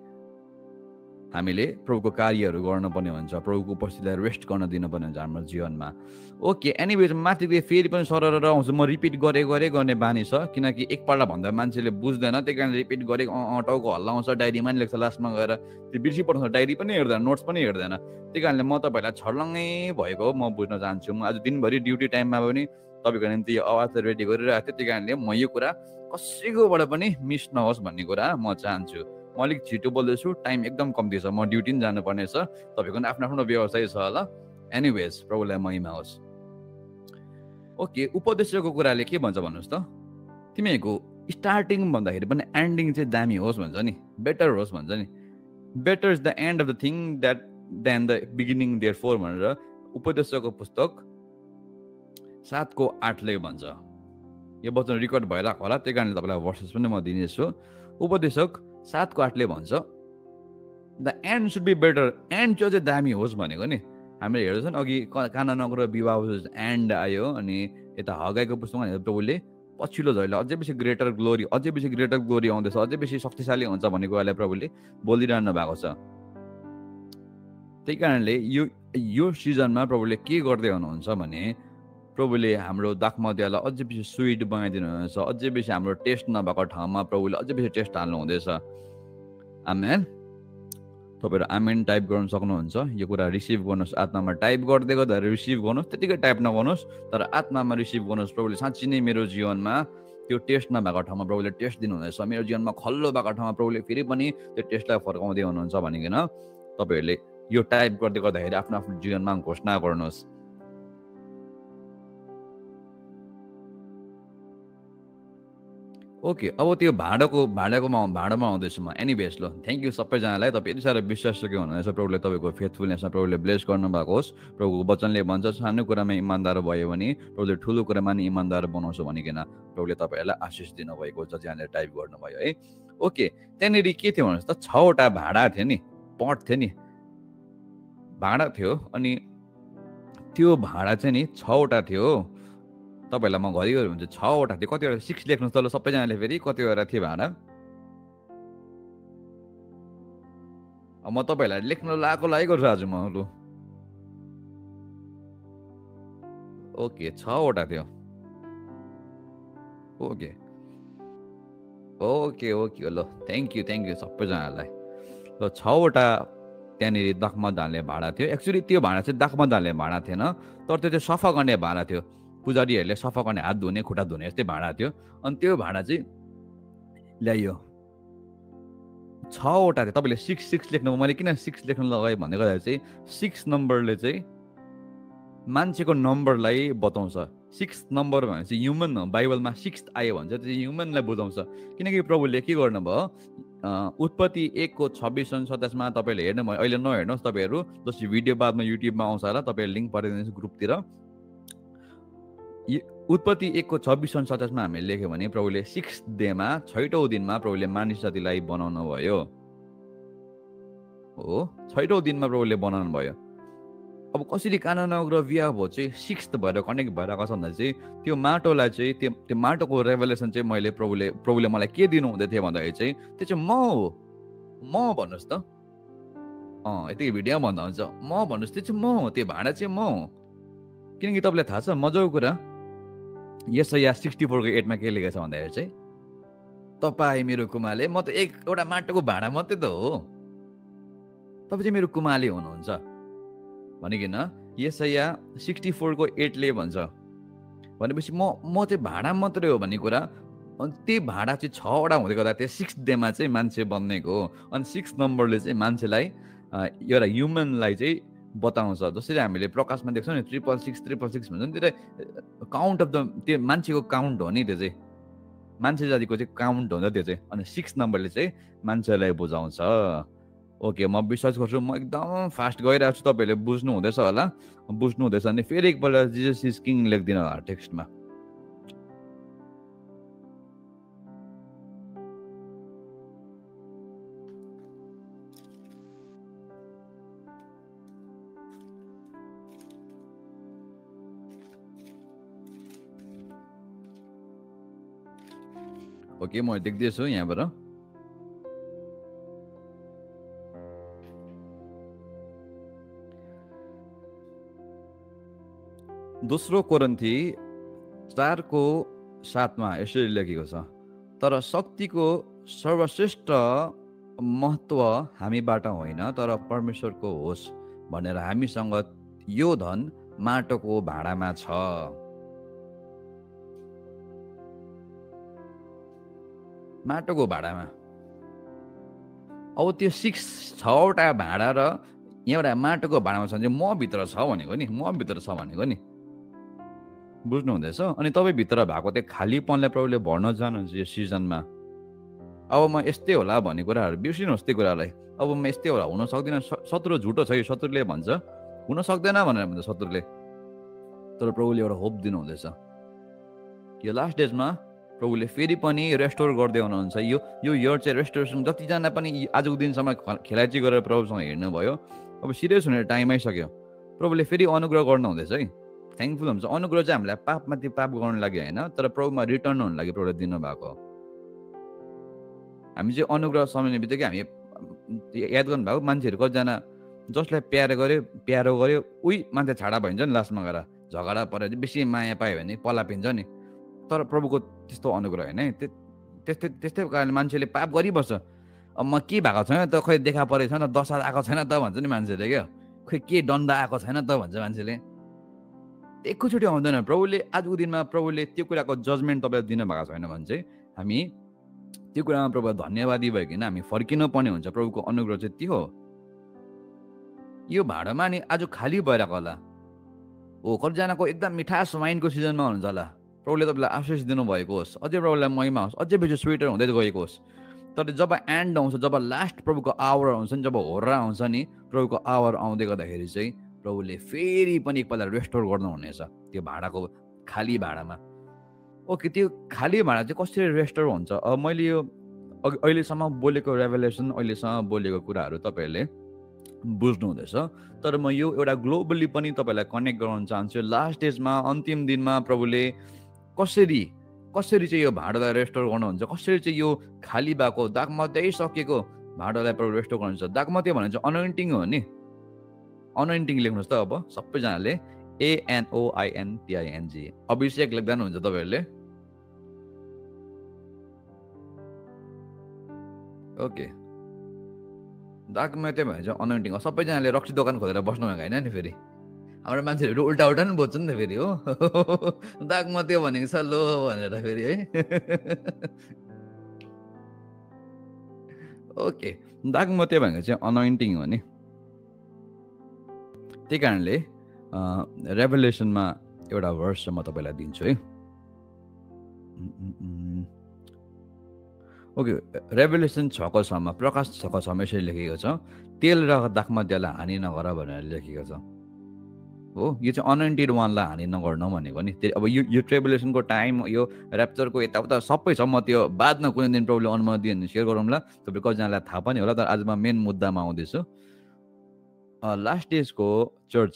हामीले प्रभुको कार्यहरू गर्नुपर्ने हुन्छ, प्रभुको उपस्थितिलाई रेस्ट गर्न दिनुपर्ने हुन्छ हाम्रो जीवनमा। ओके, एनिवेज माथि फेरि पनि सरर आउँछु, म रिपिट गर्ने बानी छ, किनकि एकपल्ट भन्दा मान्छेले बुझ्दैन, त्यही कारण रिपिट गरेको टाउको हल्ला आउँछ, डायरीमा नि लेख्छ, लास्टमा गएर त्यो बिर्सी पठाउँछ, डायरी पनि हेर्दैन, नोट्स पनि हेर्दैन। त्यही कारणले म तपाईँहरूलाई छर्लङ्गै भएको म बुझ्न चाहन्छु। म आज दिनभरि ड्युटी टाइममा पनि तपाईँको निम्ति यो आवाज रेडी गरिरहेको थिएँ, त्यही कारणले म यो कुरा कसैकोबाट पनि मिस नहोस् भन्ने कुरा म चाहन्छु। म अलिक छिटो बोल्दैछु, टाइम एकदम कम्ती छ, म ड्युटी पनि जानुपर्ने छ, तपाईँको पनि आफ्नो आफ्नो व्यवसाय छ होला। एनिवेज, प्रभुलाई महिमा होस्। ओके, उपदेशको कुराले के भन्छ भन्नुहोस् त? तिमीहरूको स्टार्टिङ भन्दाखेरि पनि एन्डिङ चाहिँ दामी होस् भन्छ नि, बेटर होस् भन्छ नि। Better is the end of the thing than the beginning therefore भनेर उपदेशको पुस्तक 7:8ले भन्छ। यो वचन रेकर्ड भइरहेको होला, त्यही कारणले तपाईँलाई भर्सेस पनि म दिनेछु। उपदेशक 7:8ले भन्छ, the end should be better, and चाहिँ दामी होस् भनेको नि। हामीले हेर्दैछौँ अघि काना नगरो विवाह एन्ड आयो, अनि यता हगाईको पुस्तकमा प्रभुले पछिल्लो झैला अझै बेसी ग्रेटर ग्लोरी आउँदैछ, अझै बेसी शक्तिशाली हुन्छ भन्ने कुरालाई प्रभुले बोलिरहनु भएको छ। त्यही कारणले यो सिजनमा प्रभुले के गर्दै हुनुहुन्छ भने, प्रभुले हाम्रो दाखमदियालाई अझै बेसी स्विट बनाइदिनु हुनेछ, अझै बेसी हाम्रो टेस्ट नभएको ठाउँमा प्रभुले अझै बेसी टेस्ट हाल्नु हुँदैछ। आमेन। तपाईँहरू आमेन टाइप गर्न सक्नुहुन्छ, यो कुरा रिसिभ गर्नुहोस्, आत्मामा टाइप गर्दै गर्दा रिसिभ गर्नुहोस्, त्यतिकै टाइप नगर्नुहोस्, तर आत्मामा रिसिभ गर्नुहोस्। प्रभुले साँच्ची नै मेरो जीवनमा त्यो टेस्ट नभएको ठाउँमा प्रभुले टेस्ट दिनुहुँदैछ, मेरो जीवनमा खल्लो भएको ठाउँमा प्रभुले फेरि पनि त्यो टेस्टलाई फर्काउँदै हुनुहुन्छ भनिकन तपाईँहरूले यो टाइप गर्दै गर्दाखेरि आफ्नो आफ्नो जीवनमा घोषणा गर्नुहोस्। ओके, अब त्यो भाँडामा आउँदैछु म। एनिवेज, ल थ्याङ्क यू सबैजनालाई, तपाईँ यति साह्रो विश्वास के हुनुहुनेछ, प्रभुले तपाईँको फेथफुलनेसमा प्रभुले ब्लेस गर्नुभएको होस्। प्रभुको वचनले भन्छ सानो कुरामा इमान्दार भयो भने प्रभुले ठुलो कुरामा नि इमान्दार बनाउँछ भनिकन प्रभुले तपाईँहरूलाई आशिष दिनुभएको छ, जहाँले टाइप गर्नुभयो है। ओके, त्यहाँनिर के थियो भन्नुहोस् त, 6वटा भाँडा थियो नि, पट थियो नि, भाँडा थियो, अनि त्यो भाँडा चाहिँ नि 6वटा थियो। तपाईँहरूलाई म घरिघरि हुन्छ 6वटा थियो, कतिवटा 6 लेख्नुहोस् त ल सबैजनाले, फेरि कतिवटा थियो भाँडा। म तपाईँहरूलाई लेख्न लागि गर्छु आज म। लु ओके, 6वटा थियो। ओके ओके ओके ल थ्याङ्क यू सबैजनालाई ल 6वटा त्यहाँनिर दाखमत हाल्ने भाँडा थियो एक्चुअली त्यो भाँडा चाहिँ दाखमत हाल्ने भाँडा थिएन तर त्यो चाहिँ सफा गर्ने भाँडा थियो पुजारीहरूले सफा गर्ने हात धुने खुट्टा धुने यस्तै भाँडा थियो अनि त्यो भाँडा चाहिँ ल्याइयो 6वटा थियो तपाईँले 6 लेख्नु मैले किन 6 लेख्नु लगाएँ भन्दै गर्दा चाहिँ 6 नम्बरले चाहिँ मान्छेको नम्बरलाई बताउँछ 6 नम्बर भनेपछि ह्युमन हो बाइबलमा 6 आयो भन्छ त्यो ह्युमनलाई बुझाउँछ किनकि प्रभुले के गर्नुभयो उत्पत्ति 1:26-27मा तपाईँले हेर्नुभयो अहिले नहेर्नुहोस् तपाईँहरू जस्तो भिडियो बादमा युट्युबमा आउँछ होला तपाईँहरू लिङ्क पठाइदिनुहोस् ग्रुपतिर उत्पत्ति 1:26-27मा हामीले लेख्यो भने प्रभुले 6th डेमा 6औं दिनमा प्रभुले मानिस जातिलाई बनाउनु भयो हो 6औं दिनमा प्रभुले बनाउनु भयो अब कसरी कानुन र बिहा भयो चाहिँ 6th भएर कनेक्ट भएर आएको छ भन्दा चाहिँ त्यो माटोलाई चाहिँ त्यो माटोको रेभलेसन चाहिँ प्रभुले मलाई के दिनु हुँदै थियो भन्दाखेरि चाहिँ त्यो चाहिँ म हो म भन्नुहोस् त यतिकै भिडियो भन्दा हुन्छ म भन्नुहोस् त्यो चाहिँ म हो त्यो भाँडा चाहिँ म हो किनकि तपाईँलाई थाहा छ मजाको कुरा यशाया 64:8मा के लेखेको छ भन्दाखेरि चाहिँ तपाईँ मेरो कुमाले म त एउटा माटोको भाँडा मात्रै त हो तपाईँ चाहिँ मेरो कुमाले हुनुहुन्छ भनिकन यशाया 64:8ले भन्छ भनेपछि म चाहिँ भाँडा मात्रै हो भन्ने कुरा अनि त्यो भाँडा चाहिँ 6वटा हुँदै गर्दा त्यो 6th डेमा चाहिँ मान्छे बन्नेको हो अनि 6 नम्बरले चाहिँ मान्छेलाई एउटा ह्युमनलाई चाहिँ बताउँछ जसरी हामीले प्रकाशमा देख्छौँ नि 666 भन्छ नि त्यो काउन्ट अफ द त्यो मान्छेको काउन्ट हो नि त्यो चाहिँ मान्छे जातिको चाहिँ काउन्ट हुन्छ त्यो चाहिँ अनि 6 नम्बरले चाहिँ मान्छेलाई बुझाउँछ ओके म विश्वास गर्छु म एकदम फास्ट गइरहेको छु तपाईँहरूले बुझ्नु हुँदैछ होला बुझ्नु हुँदैछ भने फेरि एकपल्ट जिजस इज किङ लेखिदिनु होला टेक्स्टमा ओके म देख्दैछु यहाँबाट दोस्रो कोरिन्थी 4:7मा यसरी लेखेको छ तर शक्तिको सर्वश्रेष्ठ महत्त्व हामीबाट होइन तर परमेश्वरको होस् भनेर हामीसँग यो धन माटोको भाँडामा छ माटोको भाँडामा अब त्यो 6वटा भाँडा र एउटा माटोको भाँडामा छ भने म भित्र छ भनेको नि म भित्र छ भनेको नि बुझ्नु हुँदैछ अनि तपाईँ भित्र भएको त्यो खालीपनलाई प्रभुले भर्न चाहनुहुन्छ यो सिजनमा अब म यस्तै होला भन्ने कुराहरू बिर्सिनुहोस् त्यो कुरालाई अब म यस्तै होला हुन सक्दिनँ शत्रु झुटो छ यो शत्रुले भन्छ हुन सक्दैन भनेर भन्छ शत्रुले तर प्रभुले एउटा होप दिनुहुँदैछ यो लास्ट डेजमा प्रभुले फेरि पनि रेस्टोर गर्दै हुनुहुन्छ यो इयर चाहिँ रेस्टोरेसन जतिजना पनि आजको दिनसम्म खेलाइची गरेर प्रभुसँग हेर्नुभयो अब सिरियस हुने टाइम आइसक्यो प्रभुले फेरि अनुग्रह गर्नु हुँदैछ है थ्याङ्कफुल हुन्छ अनुग्रह चाहिँ हामीलाई पापमाथि पाप गर्नु लागि होइन तर प्रभुमा रिटर्न हुनु लागि प्रभुले दिनुभएको हामी चाहिँ अनुग्रह सम्झने बित्तिकै हामी याद गर्नुभएको मान्छेहरू कतिजना जसलाई प्यारो गर्यो उही मान्छे छाडा भइन्छ नि लास्टमा गएर झगडा परेर बेसी माया पायो भने पला पिन्छ नि तर प्रभुको त्यस्तो अनुग्रह होइन है त्यस्तै कारणले मान्छेले पाप गरिबस्छ अब म के भएको छैन त खै देखा परेको छैन दशा आएको छैन त भन्छ नि मान्छेले क्या खै के दण्ड आएको छैन त भन्छ मान्छेले एकैचोटि आउँदैन प्रभुले आजको दिनमा प्रभुले त्यो कुराको जजमेन्ट तपाईँलाई दिनुभएको छैन भने चाहिँ हामी त्यो कुरामा प्रभु धन्यवादी भइकन हामी फर्किनु पर्ने हुन्छ प्रभुको अनुग्रह चाहिँ त्यो हो यो भाँडामा नि आज खाली भइरहेको होला हो कतिजनाको एकदम मिठास वाइनको सिजनमा हुनुहुन्छ होला प्रभुले तपाईँलाई आशिष दिनुभएको होस् अझै प्रभुलाई महिमा होस् अझै बेसी स्विटर हुँदै गएको होस् तर जब एन्ड आउँछ जब लास्ट प्रभुको आवर आउँछ नि जब होर्रा आउँछ नि प्रभुको आवर आउँदै गर्दाखेरि चाहिँ प्रभुले फेरि पनि एकपल्ट रेस्टोर गर्नुहुनेछ त्यो भाँडाको खाली भाँडामा ओके त्यो खाली भाँडा चाहिँ कसरी रेस्टोर हुन्छ अब मैले यो अहिलेसम्म बोलेको रेभलेसन अहिलेसम्म बोलेको कुराहरू तपाईँहरूले बुझ्नु हुँदैछ तर म यो एउटा ग्लोबली पनि तपाईँलाई कनेक्ट गराउन चाहन्छु लास्ट डेजमा अन्तिम दिनमा प्रभुले कसरी चाहिँ यो भाँडालाई रेस्टोर गर्नुहुन्छ कसरी चाहिँ यो खाली भएको दागमत्यै सकिएको भाँडालाई प्रभु रेस्टोर गर्नुहुन्छ दागमत्य भने चाहिँ अनोइन्टिङ हो नि अनोइन्टिङ लेख्नुहोस् त अब सबैजनाले ANOINTING अभिषेक लेख्दा हुन्छ तपाईँहरूले ओके दागमते भए चाहिँ अनोइन्टिङ सबैजनाले रक्सी दोकान खोलेर बस्नु भएको होइन नि फेरि हाम्रो मान्छेहरू उल्टा उल्टा नि बोल्छ नि त फेरि हो दागमते भनेको छ लो भनेर फेरि है ओके दागमते भनेको चाहिँ अनोइन्टिङ हो नि त्यही कारणले रेभलेसनमा एउटा भर्स चाहिँ म तपाईँलाई दिन्छु है ओके रेभलेसन 6:6 प्रकाश 6:6 यसरी लेखेको छ तेल र दागमतेलाई हानि नगर भनेर लेखेको छ हो यो चाहिँ अनएन्टेड वानलाई हानि नगर्नु भनेको नि अब यो ट्रेभलेसनको टाइम यो ऱ्याप्चरको यताउता सबै छ म त्यो बादमा कुनै दिन प्रभुले अनुमति दियो भने सेयर गरौँला तपाईँ कतिजनालाई थाहा पनि होला तर आज म मेन मुद्दामा आउँदैछु लास्ट डेजको चर्च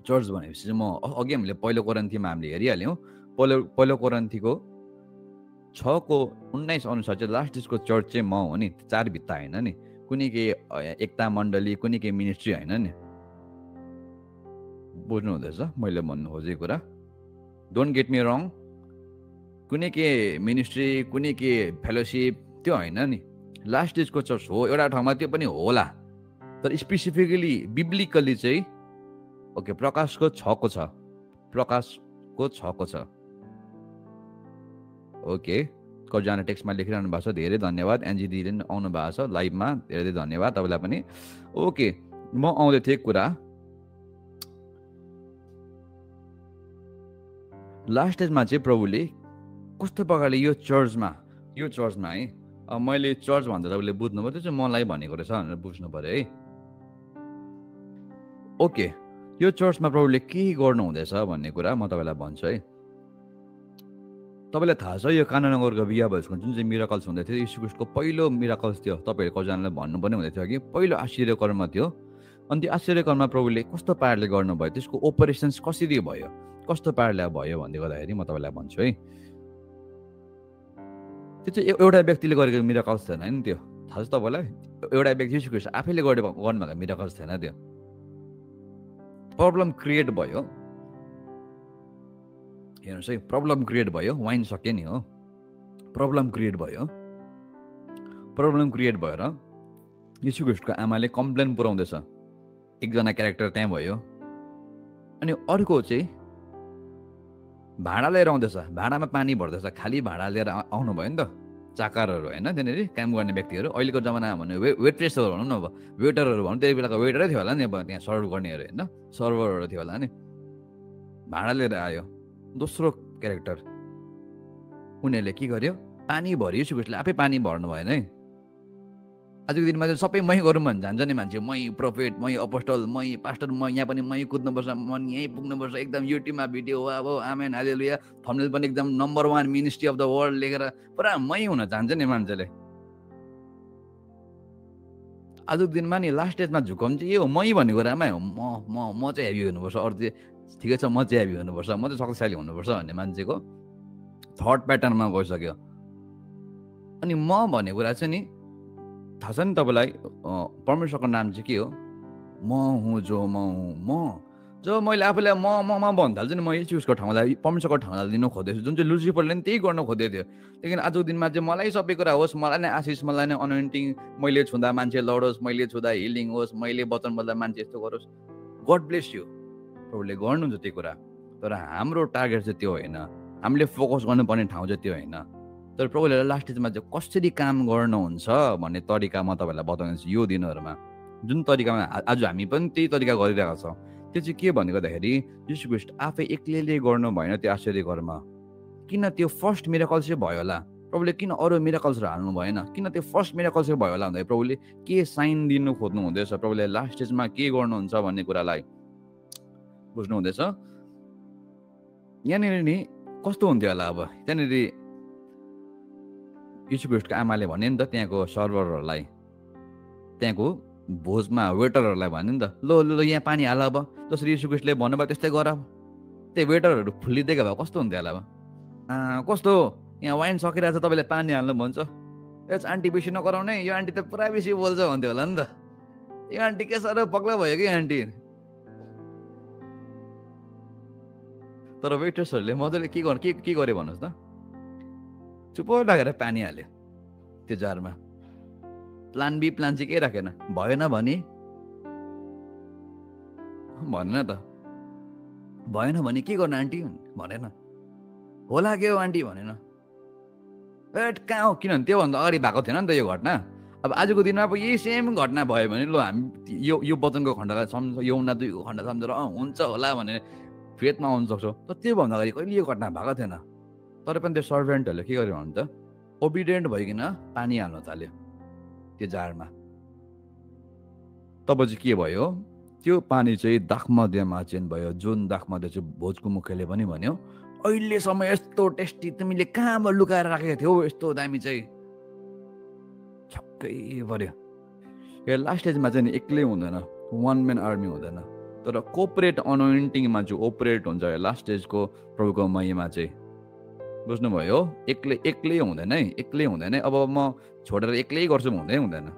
भनेपछि चाहिँ म अघि हामीले पहिलो कोरिन्थीमा हामीले हेरिहाल्यौँ पहिलो कोरिन्थीको 6:19 अनुसार चाहिँ लास्ट डेजको चर्च चाहिँ म हो नि 4 भित्ता होइन नि कुनै के एकता मण्डली कुनै के मिनिस्ट्री होइन नि बुझ्नु हुँदैछ मैले भन्नु खोजेको कुरा डोन्ट गेट मी रङ कुनै के मिनिस्ट्री कुनै के फेलोसिप त्यो होइन नि लास्ट डेजको चर्च हो एउटा ठाउँमा त्यो पनि होला तर स्पेसिफिकली बिब्लिकली चाहिँ ओके प्रकाशको 6 छ प्रकाशको 6 छ ओके कतिजना टेक्स्टमा लेखिरहनु भएको छ धेरै धन्यवाद एनजी दिदीले पनि आउनु भएको छ लाइभमा धेरै धन्यवाद तपाईँलाई पनि ओके म आउँदै थिएँ कुरा लास्ट डेजमा चाहिँ प्रभुले कस्तो प्रकारले यो चर्चमा है मैले चर्च भन्दा तपाईँले बुझ्नुभयो त्यो चाहिँ मलाई भनेको रहेछ भनेर बुझ्नु पऱ्यो है ओके यो चर्चमा प्रभुले के गर्नु हुँदैछ भन्ने कुरा म तपाईँलाई भन्छु है तपाईँलाई थाहा छ यो कानानगरको बिहा भएसको जुन चाहिँ मिराकल्स हुँदै थियो यीशु ख्रीष्टको पहिलो मिराकल्स थियो तपाईँहरू कतिजनालाई भन्नुपर्ने हुँदै थियो कि पहिलो आश्चर्यकर्म थियो अनि त्यो आश्चर्यकर्ममा प्रभुले कस्तो पाराले गर्नुभयो त्यसको ओपरेसन्स कसरी भयो कस्तो पाराले भयो भन्दै गर्दाखेरि म तपाईँलाई भन्छु है त्यो चाहिँ एउटा व्यक्तिले गरेको मिराकल्स थिएन नि त्यो थाहा छ तपाईँलाई एउटा व्यक्ति यीशु ख्रीष्ट आफैले गर्नुभएको मिराकल्स थिएन त्यो प्रब्लम क्रिएट भयो हेर्नुहोस् है प्रब्लम क्रिएट भयो वाइन सक्यो नि हो प्रब्लम क्रिएट भएर यीशु ख्रीष्टको आमाले कम्प्लेन पुऱ्याउँदैछ एकजना क्यारेक्टर त्यहाँ भयो अनि अर्को चाहिँ भाँडा लिएर आउँदैछ भाँडामा पानी भर्दैछ खाली भाँडा लिएर आउनु भयो नि त चाकरहरू होइन त्यहाँनिर काम गर्ने व्यक्तिहरू अहिलेको जमानामा भन्नु वेट्रेसहरू भनौँ न अब वेटरहरू भनौँ त्यति बेलाको वेटरै थियो होला नि अब त्यहाँ सर्भ गर्नेहरू होइन सर्भरहरू थियो होला नि भाँडा लिएर आयो दोस्रो क्यारेक्टर उनीहरूले के गर्यो पानी भर्यो यीशु ख्रीष्टले आफै पानी भर्नु भएन है आजको दिनमा चाहिँ सबै मै गरौँ भने जान्छ नि मान्छे मै प्रोफेट मै अपोस्टल मै पास्टर म यहाँ पनि मै कुद्नुपर्छ म यहीँ पुग्नुपर्छ एकदम युट्युबमा भिडियो अब आमेन हालेलुया थम्बनेल पनि एकदम number 1 ministry of the world लेखेर पुरा मै हुन चाहन्छ नि मान्छेले आजको दिनमा नि लास्ट स्टेजमा झुकाउनु चाहिँ यो मै भन्ने कुरामै हो म चाहिँ हेभी हुनुपर्छ अरू चाहिँ ठिकै छ म चाहिँ हेभी हुनुपर्छ म चाहिँ शक्तिशाली हुनुपर्छ भन्ने मान्छेको थट प्याटर्नमा गइसक्यो अनि म भन्ने कुरा चाहिँ नि थाहा छ नि तपाईँलाई परमेश्वरको नाम चाहिँ के हो म हुँ जो म हुँ म जो मैले आफूलाई म भन्न थाल्छु नि म यीशुको ठाउँलाई परमेश्वरको ठाउँलाई लिनु खोज्दैछु जुन चाहिँ लुसिफरले पनि त्यही गर्न खोज्दै थियो लेकिन आजको दिनमा चाहिँ मलाई सबै कुरा होस् मलाई नै आशिष मलाई नै अनोइन्टिङ मैले छुँदा मान्छे लडोस् मैले छुँदा हिलिङ होस् मैले वचन बोल्दा मान्छे यस्तो गरोस् गड ब्लेस यु प्रभुले गर्नुहुन्छ त्यो कुरा तर हाम्रो टार्गेट चाहिँ त्यो होइन हामीले फोकस गर्नुपर्ने ठाउँ चाहिँ त्यो होइन तर प्रभुले लास्ट स्टेजमा चाहिँ कसरी काम गर्नुहुन्छ भन्ने तरिका म तपाईँलाई बताउनेछु यो दिनहरूमा जुन तरिकामा आज हामी पनि त्यही तरिका गरिरहेको छौँ त्यो चाहिँ के भन्ने गर्दाखेरि यीशु ख्रीष्ट आफै एक्लैले गर्नु भएन त्यो आश्चर्य कर्म किन त्यो फर्स्ट मिराकल चाहिँ भयो होला प्रभुले किन अरू मिराकल्सहरू हाल्नु भएन किन त्यो फर्स्ट मिराकल चाहिँ भयो होला भन्दा प्रभुले के साइन दिनु खोज्नु हुँदैछ प्रभुले लास्ट स्टेजमा के गर्नुहुन्छ भन्ने कुरालाई बुझ्नु हुँदैछ यहाँनिर नि कस्तो हुन्थ्यो होला अब त्यहाँनिर यीशु ख्रीष्टको आमाले भने नि त त्यहाँको सर्भरहरूलाई त्यहाँको भोजमा वेटरहरूलाई भन्यो नि त ल यहाँ पानी हाल अब जसरी यीशु ख्रीष्टले भन्नुभयो त्यस्तै गर त्यही वेटरहरू फुलिदिएको भए कस्तो हुन्थ्यो होला अब कस्तो यहाँ वाइन सकिरहेको छ तपाईँले पानी हाल्नु भन्छ ए आन्टी बेसी नगराउने यो आन्टी त पुरा बेसी बोल्छ भन्थ्यो होला नि त यो आन्टी के साह्रो पग्ला भयो कि आन्टी तर वेटर्सहरूले मजाले के गरे भन्नुहोस् त चुप लागेर पानी हाल्यो त्यो जारमा प्लान बी प्लान चाहिँ केही राखेन भएन भने भनेन त भएन भने के गर्नु आन्टी भनेन होला के हो आन्टी भनेन एट कहाँ हो किनभने त्योभन्दा अगाडि भएको थिएन नि त यो घटना अब आजको दिनमा अब यही सेम घटना भयो भने ल हामी यो वचनको खण्डलाई सम्झ यौना 2को खण्ड सम्झेर हुन्छ होला भने फेदमा आउन सक्छौँ तर त्योभन्दा अगाडि कहिले यो घटना भएको थिएन तर पनि त्यो सर्भेन्टहरूले के गर्यो भने त ओबिडियन्ट भइकन पानी हाल्न थाल्यो त्यो जारमा तब चाहिँ के भयो त्यो पानी चाहिँ दाखमध्यमा चेन्ज भयो जुन दाखमध्ये चाहिँ भोजको मुखले पनि भन्यो अहिलेसम्म यस्तो टेस्टी तिमीले कहाँबाट लुकाएर राखेको थियौ यस्तो दामी चाहिँ छक्कै पर्यो यो लास्ट स्टेजमा चाहिँ एक्लै हुँदैन वान म्यान आर्मी हुँदैन तर कोअपरेट अनोइन्टिङमा चाहिँ ओपरेट हुन्छ लास्ट स्टेजको प्रभुको महिमा चाहिँ बुझ्नुभयो एक्लै हुँदैन है एक्लै हुँदैन अब म छोडेर एक्लै गर्छु हुँदैन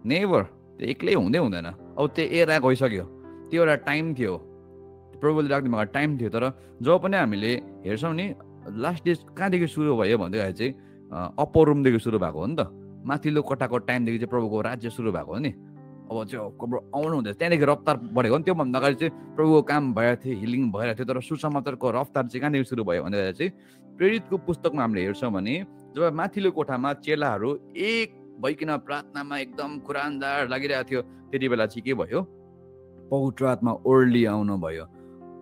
नेभर त्यो एक्लै हुँदैन अब त्यो एरा गइसक्यो त्यो एउटा टाइम थियो प्रभुले राख्नु भएको टाइम थियो तर जब पनि हामीले हेर्छौँ नि लास्ट डेज कहाँदेखि सुरु भयो भन्दाखेरि चाहिँ अप्पर रुमदेखि सुरु भएको हो नि त माथिल्लो कोठाको टाइमदेखि चाहिँ प्रभुको राज्य सुरु भएको हो नि अब चाहिँ आउनु हुँदैछ त्यहाँदेखि रफ्तार बढेको नि त्योभन्दा अगाडि चाहिँ प्रभुको काम भइरहेको थियो हिलिङ भइरहेको थियो तर सुसमाचारको रफ्तार चाहिँ कहाँदेखि सुरु भयो भन्दाखेरि चाहिँ प्रेरितको पुस्तकमा हामीले हेर्छौँ भने जब माथिल्लो कोठामा चेलाहरू एक भइकन प्रार्थनामा एकदम कुरानदार लागिरहेको थियो त्यति बेला चाहिँ के भयो पवित्र आत्मा ओर्ली आउनु भयो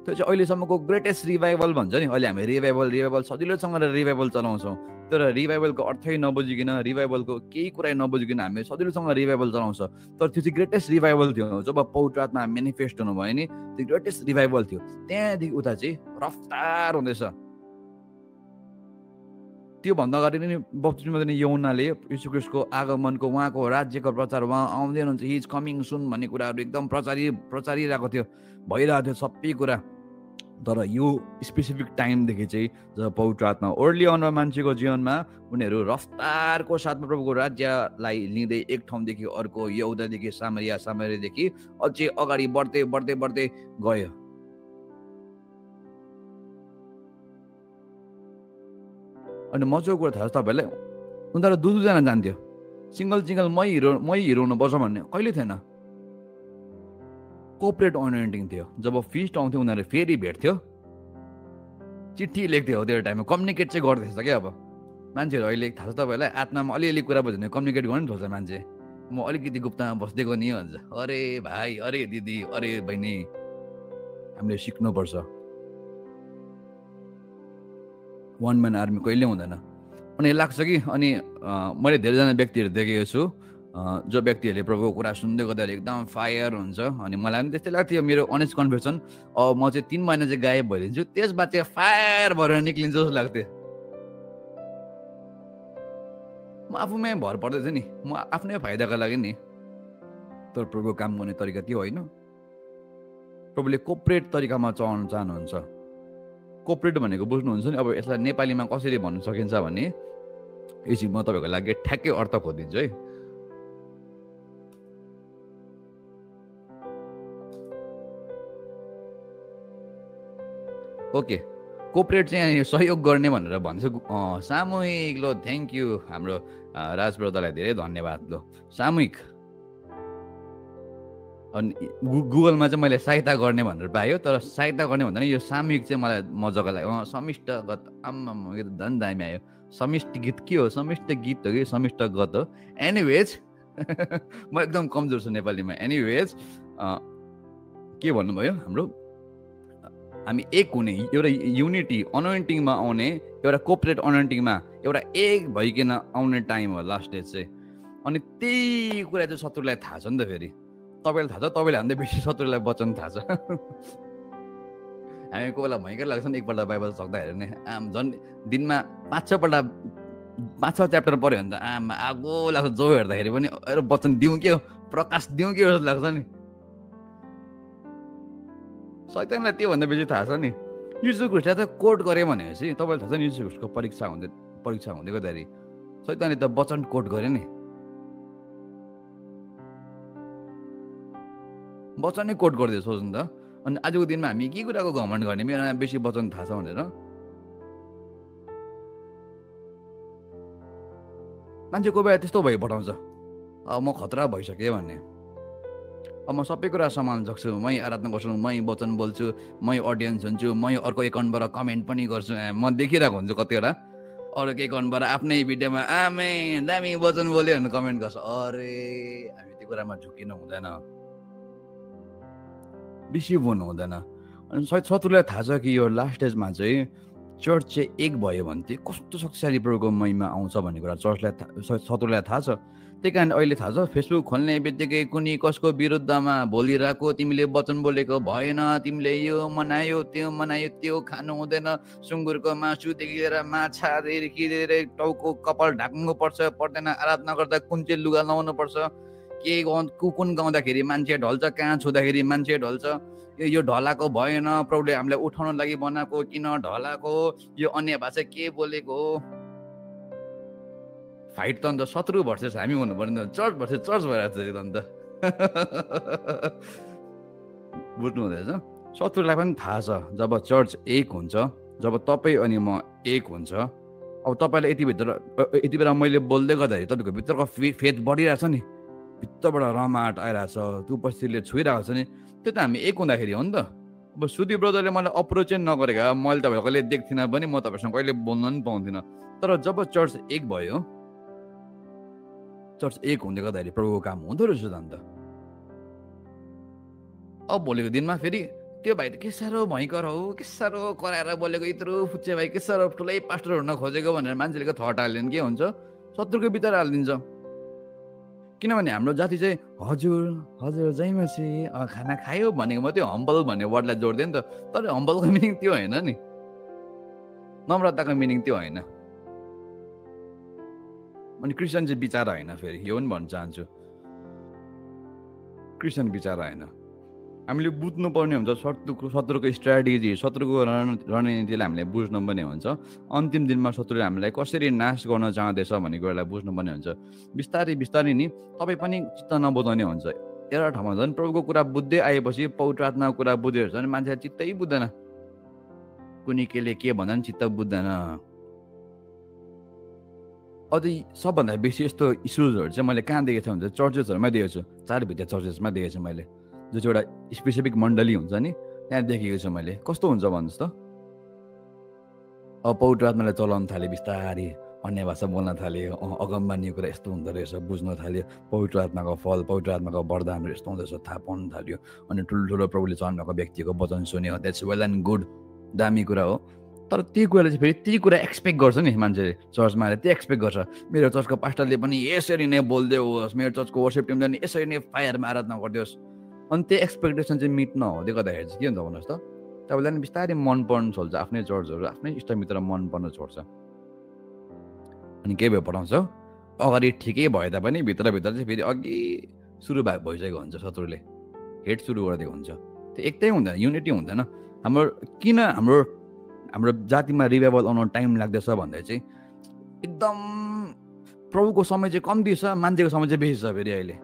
त्यो चाहिँ अहिलेसम्मको ग्रेटेस्ट रिभाइभल भन्छ नि अहिले हामी रिभाइभल सजिलोसँग रिभाइभल चलाउँछौँ तर रिभाइभलको अर्थै नबुझिकन रिभाइभलको केही कुरा नबुझिकन हामी सजिलोसँग रिभाइभल चलाउँछ तर त्यो चाहिँ ग्रेटेस्ट रिभाइभल थियो जब पवित्र आत्मा मेनिफेस्ट हुनुभयो नि त्यो ग्रेटेस्ट रिभाइभल थियो त्यहाँदेखि उता चाहिँ रफ्तार हुँदैछ त्योभन्दा अगाडि नै बप्तिस्मा दिने यौनाले यीशु ख्रीष्टको आगमनको उहाँको राज्यको प्रचार उहाँ आउँदै हुनुहुन्छ हि इज कमिङ सुन भन्ने कुराहरू एकदम प्रचारिरहेको थियो भइरहेको थियो सबै कुरा तर यो स्पेसिफिक टाइमदेखि चाहिँ जब पवित्र आत्मा ओर्ली आउन मान्छेको जीवनमा उनीहरू रफ्तारको साथमा प्रभुको राज्यलाई लिँदै एक ठाउँदेखि अर्को यहुदादेखि सामरियादेखि अझै अगाडि बढ्दै गयो अनि मजाको कुरा थाहा छ तपाईँहरूलाई उनीहरू दुईजना जान्थ्यो सिङ्गल मै हिरो हुनुपर्छ भन्ने कहिले थिएन कोअपरेट अनोइन्टिङ थियो जब फिस्ट आउँथ्यो उनीहरू फेरि भेट्थ्यो चिठी लेख्थ्यो हो त्यो टाइममा कम्युनिकेट चाहिँ गर्दैछ क्या अब मान्छेहरू अहिले थाहा छ तपाईँहरूलाई आत्मामा अलिअलि कुरा बुझ्यो भने कम्युनिकेट गर्नु नि खोज्छ मान्छे म अलिकति गुप्तामा बस्दिएको नि भन्छ अरे भाइ अरे दिदी अरे बहिनी हामीले सिक्नुपर्छ वान म्यान आर्मी कहिले हुँदैन अनि लाग्छ कि अनि मैले धेरैजना व्यक्तिहरू देखेको छु जो व्यक्तिहरूले प्रभुको कुरा सुन्दै गर्दाखेरि एकदम फायर हुन्छ अनि मलाई पनि त्यस्तै लाग्थ्यो मेरो अनेस्ट कन्फेसन अब म चाहिँ 3 महिना चाहिँ गायब भइदिन्छु त्यसबाट चाहिँ फायर भएर निक्लिन्छ जस्तो लाग्थ्यो म आफूमै भर पर्दैछ नि म आफ्नै फाइदाको लागि नि तर प्रभुको काम गर्ने तरिका त्यो होइन प्रभुले कोअपरेट तरिकामा चलाउन चाहनुहुन्छ कोअपरेट भनेको बुझ्नुहुन्छ नि अब यसलाई नेपालीमा कसरी भन्न सकिन्छ भने यसरी म तपाईँको लागि ठ्याक्कै अर्थ खोजिदिन्छु है ओके कोअपरेट चाहिँ सहयोग गर्ने भनेर भन्छु सामूहिक लो थ्याङ्क यू हाम्रो राज ब्रदरलाई धेरै धन्यवाद लो सामूहिक अनि गुगलमा चाहिँ मैले सहायता गर्ने भनेर पायो तर सहायता गर्ने भन्दा यो सामूहिक चाहिँ मलाई मजाको लाग्यो समिष्टगत आम्मा यो त झन् दामी आयो समिष्ट गीत के हो समिष्ट गीत हो कि समिष्टगत हो एनिवेज म एकदम कमजोर छु नेपालीमा एनिवेज के भन्नुभयो हाम्रो हामी एक हुने एउटा युनिटी अनोइन्टिङमा आउने एउटा कोअपरेट अनोइन्टिङमा एउटा एक भइकन आउने टाइम हो लास्ट डेज चाहिँ अनि त्यही कुरा चाहिँ शत्रुलाई थाहा छ नि त फेरि तपाईँलाई थाहा छ तपाईँले भन्दा बेसी शत्रुलाई वचन थाहा छ हामी कोही बेला भयङ्कर लाग्छ नि एकपल्ट बाइबल सक्दा हेऱ्यो नि आम झन् दिनमा 5-6 च्याप्टर पढ्यो भने त आमा आगो लाग्छ जो हेर्दाखेरि पनि वचन दिउँ के हो प्रकाश दिउँ के हो जस्तो लाग्छ नि शैतानलाई त्योभन्दा बेसी थाहा छ नि यीशु ख्रीष्टलाई त कोट गरे भनेपछि तपाईँलाई थाहा छ नि यीशु ख्रीष्टको परीक्षा हुँदै गर्दाखेरि शैतानले त वचन कोट गरे नि वचनै कोट गरिदियो सोच्नु त अनि आजको दिनमा हामी के कुराको घमण्ड गर्ने मेरोमा बेसी वचन थाहा छ भनेर मान्छे कोही बेला त्यस्तो भइ पठाउँछ अब म खतरा भइसकेँ भन्ने। अब म सबै कुरा सम्हाल्न सक्छु, मै आराधना गर्छु, मै वचन बोल्छु, मै अडियन्स हुन्छु, मै अर्को एकाउन्टबाट कमेन्ट पनि गर्छु। म देखिरहेको हुन्छु कतिवटा अरूको एकाउन्टबाट आफ्नै भिडियोमा आमेन दामी वचन बोल्यो भनेर कमेन्ट गर्छ। अरे हामी त्यो कुरामा झुकिनु हुँदैन, रिसिभ हुनु हुँदैन। अनि सायद शत्रुलाई थाहा छ कि यो लास्ट स्टेजमा चाहिँ चर्च चाहिँ एक भयो भने चाहिँ कस्तो शक्तिशाली प्रभुको महिमा आउँछ भन्ने कुरा शत्रुलाई थाहा छ। त्यही कारण अहिले थाहा छ फेसबुक खोल्ने बित्तिकै कुनै कसको विरुद्धमा बोलिरहेको, तिमीले वचन बोलेको भएन, तिमीले यो मनायो त्यो खानु हुँदैन, सुँगुरको मासुदेखि लिएर माछादेखि लिएर टाउको कपाल ढाक्नु पर्छ पर्दैन, आराधना गर्दा कुन चाहिँ लुगा लाउनु पर्छ, के कुन गाउँदाखेरि मान्छे ढल्छ, कहाँ छुँदाखेरि मान्छे ढल्छ, यो ढलाको भएन, प्रभुले हामीलाई उठाउन लागि बनाएको, किन ढलाको, यो अन्य भाषा के बोलेको हो। फाइट त अन्त शत्रु भर्सेस हामी हुनु पर्ने, चर्च भर्सेस चर्च भइरहेको छ अन्त। बुझ्नु हुँदैछ? शत्रुलाई पनि थाहा छ जब चर्च एक हुन्छ, जब तपाईँ अनि म एक हुन्छ, अब तपाईँलाई यति बेला मैले बोल्दै गर्दाखेरि तपाईँको भित्रको फेथ बढिरहेछ नि, भित्रबाट रमाट आइरहेछ, त्यो उपस्थितिले छुइरहेको छ नि, त्यो त हामी एक हुँदाखेरि हो नि त। अब सुधी ब्रदरले मलाई अप्रोच नगरेको मैले तपाईँहरू कहिले देख्थिनँ पनि, म तपाईँसँग कहिले बोल्न पनि पाउँदिनँ। तर जब चर्च एक भयो, चर्च एक हुँदै गर्दाखेरि प्रभुको काम हुँदो रहेछ त अन्त। अब भोलिको दिनमा फेरि त्यो भाइ त के साह्रो भयङ्कर हो, के साह्रो कराएर बोलेको, यत्रो फुच्चे भाइ, के साह्रो ठुलै पास्टर हुन खोजेको भनेर मान्छेले थट हाल्यो भने के हुन्छ, शत्रुको भित्र हालिदिन्छ। किनभने हाम्रो जाति चाहिँ हजुर हजुर जय मसी खाना खायो भनेको मात्रै हम्बल भन्ने वर्डलाई जोड्दैन नि त। तर हम्बलको मिनिङ त्यो होइन नि, नम्रताको मिनिङ त्यो होइन। अनि क्रिस्चियन चाहिँ विचार होइन, फेरि यो पनि भन्न चाहन्छु, क्रिस्चियन विचार होइन। हामीले बुझ्नुपर्ने हुन्छ शत्रुको स्ट्राटेजी, शत्रुको रणनीतिलाई हामीले बुझ्नुपर्ने हुन्छ। अन्तिम दिनमा शत्रुले हामीलाई कसरी नाश गर्न चाहँदैछ भन्ने कुरालाई बुझ्नुपर्ने हुन्छ। बिस्तारै बिस्तारै नि तपाईँ पनि चित्त नबुझाउने हुन्छ। एउटा ठाउँमा झन् प्रभुको कुरा बुझ्दै आएपछि, पवित्र आत्माको कुरा बुझेर झन् मान्छेलाई चित्तै बुझ्दैन, कुनै केले के भन्दा पनि चित्त बुझ्दैन। अझै सबभन्दा बेसी यस्तो इस्युजहरू चाहिँ मैले कहाँ देखेको छु भने चर्चेसहरूमा देखेको छु, चार भित्र चर्चेसमा देखेको छु मैले। जो चाहिँ एउटा स्पेसिफिक मण्डली हुन्छ नि, त्यहाँ देखेको छु मैले। कस्तो हुन्छ भन्नुहोस् त, अब पवित्र आत्माले चलाउन थाल्यो, बिस्तारै अन्य भाषा बोल्न थाल्यो, अगमबानी कुरा यस्तो हुँदो रहेछ बुझ्न थाल्यो, पवित्र आत्माको फल, पवित्र आत्माको वरदानहरू यस्तो हुँदो रहेछ थाहा पाउनु थाल्यो। अनि ठुल्ठुलो प्रभुले चलाउनुभएको व्यक्तिको वचन सुन्यो, द्याट्स वेल एन्ड गुड, दामी कुरा हो। तर त्यही कुराले चाहिँ फेरि त्यही कुरा एक्सपेक्ट गर्छ नि मान्छेले, चर्चमा आएर त्यही एक्सपेक्ट गर्छ, मेरो चर्चको पास्टरले पनि यसरी नै बोल्दै होस्, मेरो चर्चको वर्सिप टिमले पनि यसरी नै फायरमा आराधना गरिदियोस्। अनि त्यो एक्सपेक्टेसन चाहिँ मिट नहुँदै गर्दाखेरि चाहिँ के हुन्छ भन्नुहोस् त, तपाईँलाई पनि बिस्तारै मन पर्न छोड्छ, आफ्नै चर्चहरू आफ्नै इष्टमित्र मन पर्न छोड्छ। अनि के भयो पठाउँछ, अगाडि ठिकै भए तापनि भित्रभित्र चाहिँ फेरि अघि सुरु भइसकेको हुन्छ, शत्रुले हेट सुरु गरिदिएको हुन्छ। त्यो एक्तै हुँदैन, युनिटी हुँदैन। किन हाम्रो जातिमा रिभाइभल आउन टाइम लाग्दैछ भन्दा चाहिँ एकदम प्रभुको समय चाहिँ कम्ती छ, मान्छेको समय चाहिँ बेसी छ। फेरि अहिले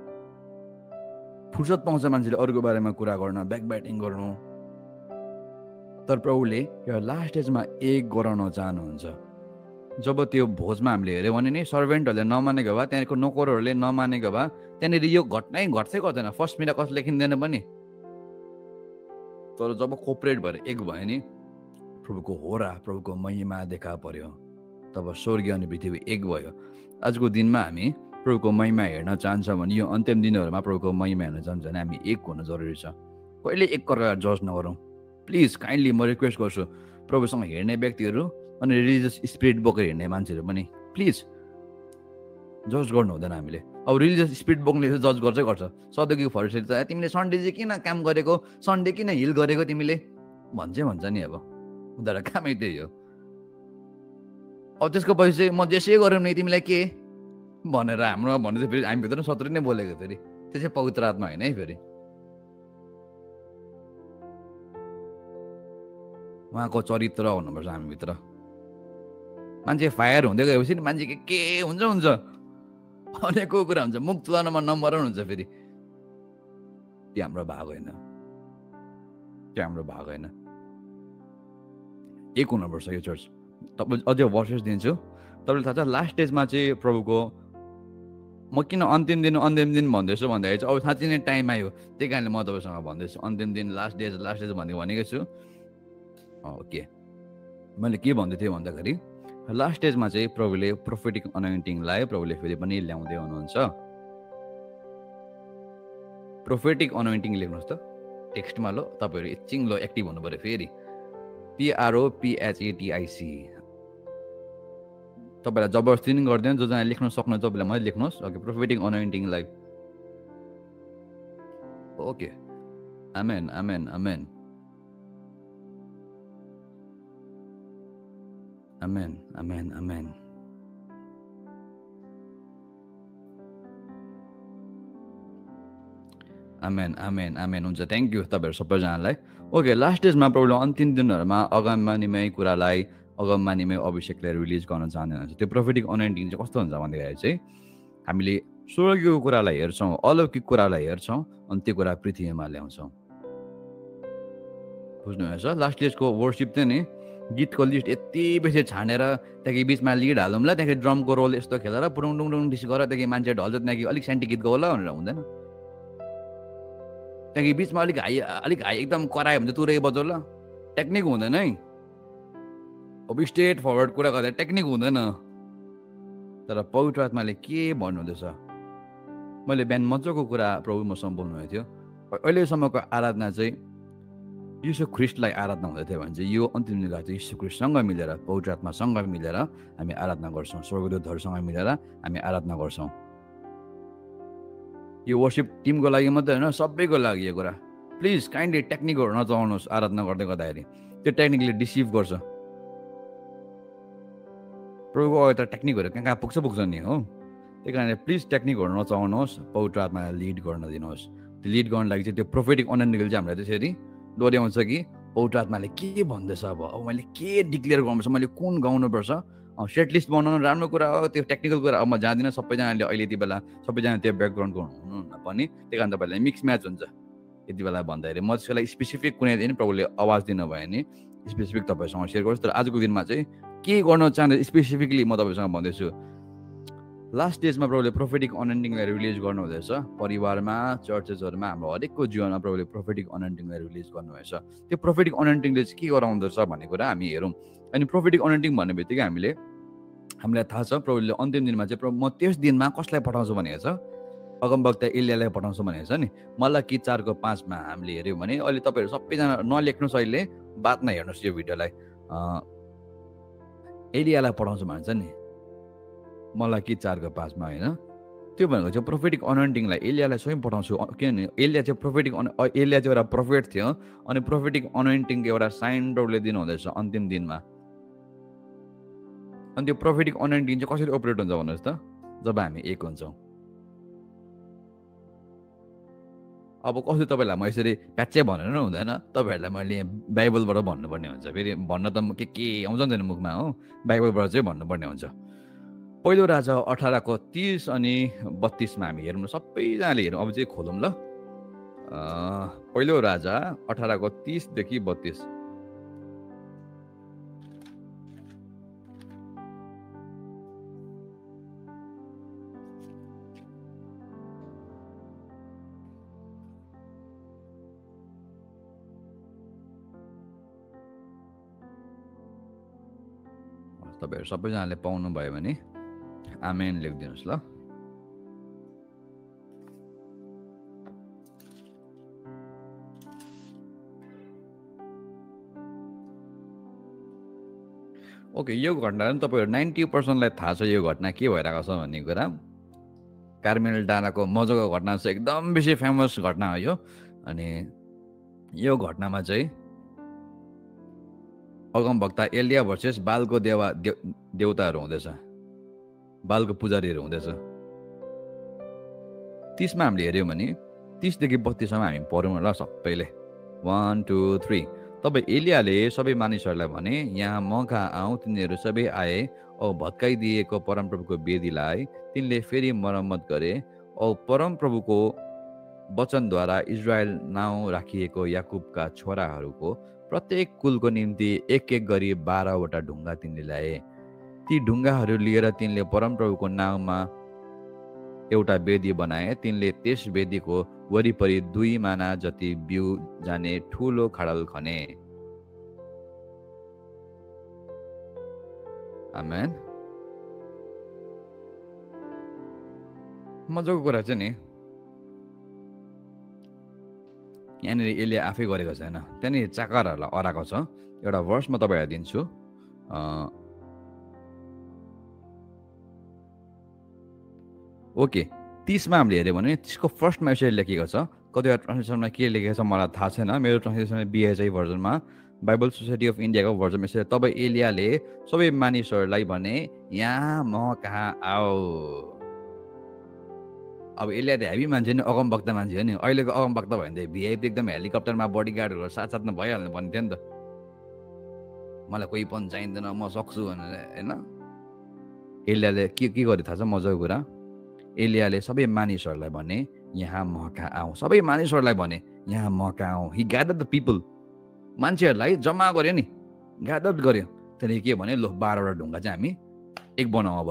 फुर्सद पाउँछ मान्छेले अरूको बारेमा कुरा गर्न, ब्याकबाइटिङ गर्नु। तर प्रभुले यो लास्ट स्टेजमा एक गराउन चाहनुहुन्छ। जब त्यो भोजमा हामीले हेऱ्यौँ भने नि सर्भेन्टहरूले नमानेको भए, त्यहाँको नोकरहरूले नमानेको भए त्यहाँनिर यो घटनै घट्छै गर्दैन, फर्स्ट मिराकल लेखिँदैन पनि। तर जब कोपरेट भएर एक भयो नि, प्रभुको होरा, प्रभुको महिमा देखा पर्यो, तब स्वर्गीय अनि पृथ्वी एक भयो। आजको दिनमा हामी प्रभुको महिमा हेर्न चाहन्छ भने, यो अन्तिम दिनहरूमा प्रभुको महिमा हेर्न चाहन्छ भने हामी एक हुनु जरुरी छ। कहिले एक प्रकार जज नगरौँ प्लिज, काइन्डली म रिक्वेस्ट गर्छु। प्रभुसँग हेर्ने व्यक्तिहरू अनि रिलिजियस स्पिरिट बोकेर हिँड्ने मान्छेहरू पनि प्लिज जज गर्नु हुँदैन हामीले। अब रिलिजियस स्पिरिट बोक्ने जज गर्छै गर्छ। सधैँको फरिसीले त तिमीले सन्डे चाहिँ किन काम गरेको, सन्डे किन हिल गरेको तिमीले भन्छ नि। अब उनीहरू कामै त्यही हो। अब त्यसको पछि चाहिँ म जेसै गरौँ नि तिमीलाई के भनेर हाम्रो भन्नु चाहिँ फेरि हामीभित्र शत्रु नै बोलेको। फेरि त्यो चाहिँ पवित्र आत्मा होइन है। फेरि उहाँको चरित्र हुनुपर्छ हामीभित्र। मान्छे फायर हुँदै गएपछि मान्छे के हुन्छ अनेकको कुरा हुन्छ, मुख तुलनामा नम्बर हुन्छ। फेरि त्यो हाम्रो भाग होइन, त्यो हाम्रो भाग होइन। एक हुनुपर्छ यो चर्च। तपाईँ अझै वर्सेस दिन्छु। तपाईँले थाहा छ लास्ट स्टेजमा चाहिँ प्रभुको म किन अन्तिम दिन भन्दैछु भन्दाखेरि चाहिँ अब साँच्चै नै टाइम आयो, त्यही कारणले म तपाईँसँग भन्दैछु अन्तिम दिन लास्ट डेज भनेकै छु। ओके, मैले के भन्दै थिएँ भन्दाखेरि लास्ट डेजमा चाहिँ प्रभुले प्रोफेटिक अनोइन्टिङलाई प्रभुले फेरि पनि ल्याउँदै हुनुहुन्छ। प्रोफेटिक अनोइन्टिङ लेख्नुहोस् त टेक्स्टमा, ल तपाईँहरू एकछिन ल एक्टिभ हुनु पऱ्यो फेरि, PROPHETIC। तपाईँलाई जबरजस्ती नि गर्दैन, जोजना लेख्न सक्नु तपाईँलाई मैले लेख्नुहोस्। ओके, प्रोफेटिक अनोइन्टिङलाई। Okay, amen amen amen amen amen amen. Amen amen amen. हुन्छ, थ्याङ्क यू तपाईँहरू सबैजनालाई। ओके, लास्ट डेजमा प्रभुले अन्तिम दिनहरूमा अगमबानीमय कुरालाई, अगमबानीमय अभिषेकलाई रिलिज गर्न चाहनुहुन्छ। त्यो प्रोफेटिक अनोइन्टिङ चाहिँ कस्तो हुन्छ भन्दाखेरि चाहिँ हामीले स्वर्गीय कुरालाई हेर्छौँ, अलौकिक कुरालाई हेर्छौँ, अनि त्यो कुरा पृथ्वीमा ल्याउँछौँ। बुझ्नुभएछ? लास्ट डेजको वर्सिप चाहिँ नि गीतको लिस्ट यति बेसी छानेर त्यहाँदेखि बिचमा लिड हालौँ ल, त्यहाँदेखि ड्रमको रोल यस्तो खेलेर पुरुङ डुङ डुङ डिस गरेर त्यहाँदेखि मान्छे ढल्छ, त्यहाँदेखि अलिक सेन्टी गीत गाउला भनेर हुँदैन। त्यहाँदेखि बिचमा अलिक हाई एकदम करायो भने चाहिँ तुरै बजाउला, टेक्निक हुँदैन है। अब स्ट्रेट फरवर्ड कुरा गर्दा टेक्निक हुँदैन। तर पवित्र आत्माले के भन्नुहुँदैछ, मैले बिहान मजाको कुरा प्रभु मसँग बोल्नुभएको थियो। अहिलेसम्मको आराधना चाहिँ यीशु ख्रिस्टलाई आराधना हुँदै थियो भने चाहिँ यो अन्तिम दिनमा चाहिँ यीशु ख्रिस्टसँग मिलेर, पवित्र आत्मासँग मिलेर हामी आराधना गर्छौँ, स्वर्गदूतहरूसँग मिलेर हामी आराधना गर्छौँ। यो वर्सिप टिमको लागि मात्रै होइन, सबैको लागि यो कुरा। प्लिज काइन्डली टेक्निकहरू नचलाउनुहोस् आराधना गर्दै गर्दाखेरि, त्यो टेक्निकले डिसिभ गर्छ। प्रभुको अगाडि त टेक्निकहरू कहाँ पुग्छ नि हो। त्यही कारणले प्लिज टेक्निकहरू नचलाउनुहोस्, पवित्र आत्मालाई लिड गर्न दिनुहोस्। त्यो लिड गर्नु लागि चाहिँ त्यो प्रोफेटिक अनोइन्टिङ चाहिँ हामीलाई त्यसरी दोहोऱ्याउँछ कि पवित्र आत्माले के भन्दैछ, अब मैले के डिक्लेयर गर्नुपर्छ, मैले कुन गाउनुपर्छ। सेट लिस्ट बनाउनु राम्रो कुरा हो, त्यो टेक्निकल कुरा अब म जाँदिनँ। सबैजनाले अहिले यति बेला सबैजना त्यो ब्याकग्राउन्डको हुनुहुन्न पनि, त्यही कारण तपाईँहरूलाई मिक्स म्याच हुन्छ यति बेला भन्दाखेरि। म त्यसको लागि स्पेसिफिक कुनै दिन प्रभुले आवाज दिनुभयो भने स्पेसिफिक तपाईँसँग सेयर गर्छु। तर आजको दिनमा चाहिँ के गर्न चाहन्छ स्पेसिफिकली म तपाईँसँग भन्दैछु। लास्ट डेजमा प्रभुले प्रोफेटिक अनोइन्टिङलाई रिलिज गर्नुहुँदैछ। परिवारमा, चर्चेसहरूमा, हाम्रो हरेकको जीवनमा प्रभुले प्रोफेटिक अनोइन्टिङलाई रिलिज गर्नुहुँदैछ। त्यो प्रोफेटिक अनोइन्टिङले चाहिँ के गराउँदछ भन्ने कुरा हामी हेरौँ। अनि प्रोफेटिक अनोइन्टिङ भन्ने बित्तिकै हामीलाई थाहा छ प्रभुले अन्तिम दिनमा चाहिँ प्रभु म त्यस दिनमा कसलाई पठाउँछु भनेको छ, अगमवक्ता एलियालाई पठाउँछु भनेको छ नि। मलाकी 4:5 हामीले हेऱ्यौँ भने, अहिले तपाईँहरू सबैजना नलेख्नुहोस्, अहिले बादमा हेर्नुहोस् यो भिडियोलाई। एलियालाई पठाउँछु भन्छ नि मलाकी 4:5 होइन। त्यो भनेको चाहिँ प्रोफेटिक अनोइन्टिङलाई एलियालाई स्वयं पठाउँछु। किनभने एलिया चाहिँ एउटा प्रोफेट थियो, अनि प्रोफेटिक अनोइन्टिङको एउटा साइन प्रभुले दिनुहुँदैछ अन्तिम दिनमा। अनि त्यो प्रोफेटिक अनोइन्टिङ चाहिँ कसरी अपरेट हुन्छ भन्नुहोस् त, जब हामी एक हुन्छौँ। अब कसरी तपाईँलाई म यसरी प्याच्चै भनेर हुँदैन, तपाईँहरूलाई मैले बाइबलबाट भन्नुपर्ने हुन्छ। फेरि भन्न त के आउँछ नि मुखमा हो, बाइबलबाट चाहिँ भन्नुपर्ने हुन्छ। पहिलो राजा 18:30 अनि 32 हामी हेरौँ, सबैजनाले हेरौँ। अब चाहिँ खोलौँ ल। पहिलो राजा 18:30देखि 32। तपाईँहरू सबैजनाले पाउनुभयो भने आमेन लेखिदिनुहोस् ल। ओके, यो घटना पनि तपाईँहरू 90%लाई थाहा छ यो घटना के भइरहेको छ भन्ने कुरा। कार्मेल डाँडाको मजाको घटना छ, एकदम बेसी फेमस घटना हो यो। अनि यो घटनामा चाहिँ अगमवक्ता एलिया भर्सेस बालको देवताहरू हुँदैछ, बालको पुजारीहरू हुँदैछ। 30 हामीले हेऱ्यौँ भने 30देखि 32 हामी पढौँ ल सबैले। 1 2 3। तब एलियाले सबै मानिसहरूलाई भने, यहाँ म कहाँ आऊ, तिनीहरू सबै आए औ भत्काइदिएको परमप्रभुको वेदीलाई तिनले फेरि मर्मत गरे औ परमप्रभुको वचनद्वारा इजरायल नाउँ राखिएको याकुबका छोराहरूको प्रत्येक कुलको निम्ति एक गरी 12वटा ढुङ्गा तिनले ल्याए। ती ढुङ्गाहरू लिएर तिनले परमप्रभुको नाउँमा एउटा वेदी बनाए, तिनले त्यस वेदीको वरिपरि 2 माना जति बिउ जाने ठुलो खाडल खने। आमेन। मजाको कुरा चाहिँ नि यहाँनिर यसले आफै गरेको छैन, त्यहाँनिर चाकरहरूलाई अराएको छ। एउटा भर्स म तपाईँहरूलाई दिन्छु। ओके, 30 मा हामीले हेऱ्यो भने त्यसको फर्स्टमा यसरी लेखेको छ। कतिवटा ट्रान्सलेसनमा के लेखेको छ मलाई थाहा छैन, मेरो ट्रान्सलेसन BHI भर्जनमा, बाइबल सोसाइटी अफ इन्डियाको भर्जनमा यसरी, तब एलियाले सबै मानिसहरूलाई भने यहाँ म कहाँ आओ। अब एलिया त हेभी मान्छे नि, अगमवक्ता मान्छे हो नि। अहिलेको अगमवक्ता भयो भने त VIP एकदम हेलिकप्टरमा बडीगार्डहरू साथसाथमा भइहाल्नु पर्ने थियो नि त। मलाई कोही पनि चाहिँदैन, म सक्छु भनेर, होइन। एलियाले के गर्यो थाहा छ मजाको कुरा? एलियाले सबै मानिसहरूलाई भने यहाँ म कहाँ आऊ। सबै मानिसहरूलाई भने यहाँ म कहाँ आऊ। हि ग्यादर द पिपल, मान्छेहरूलाई जम्मा गर्यो नि, ग्यादर गर्यो। त्यहाँदेखि के भने, लो 12वटा ढुङ्गा चाहिँ हामी एक बनाऊ अब।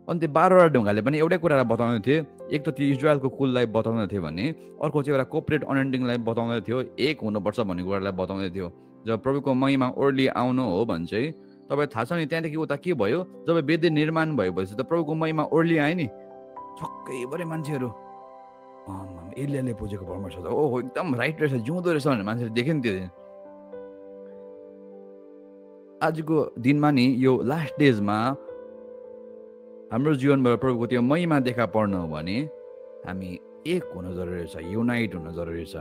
अनि त्यो 12वटा ढुङ्गाले पनि एउटै कुरालाई बताउने थियो। एक त त्यो इजरायलको कुललाई बताउने थियो भने, अर्को चाहिँ एउटा कोपरेट अनएन्डिङलाई बताउने थियो, एक हुनुपर्छ भन्ने कुरालाई बताउने थियो। जब प्रभुको महिमा ओर्ली आउनु हो भने चाहिँ तपाईँ थाहा छ नि, त्यहाँदेखि उता के भयो, जब वेदी निर्माण भएपछि त प्रभुको महिमा ओर्ली आयो नि, छक्कैभरि मान्छेहरू एलियाले पुजेको परमेश्वर, ओहो एकदम राइट रहेछ, जिउँदो रहेछ भनेर मान्छेले देख्यो नि त्यो दिन। आजको दिनमा नि यो लास्ट डेजमा हाम्रो जीवनबाट प्रभुको त्यो महिमा देखा पर्नु हो भने हामी एक हुन जरुरी छ, युनाइट हुन जरुरी छ,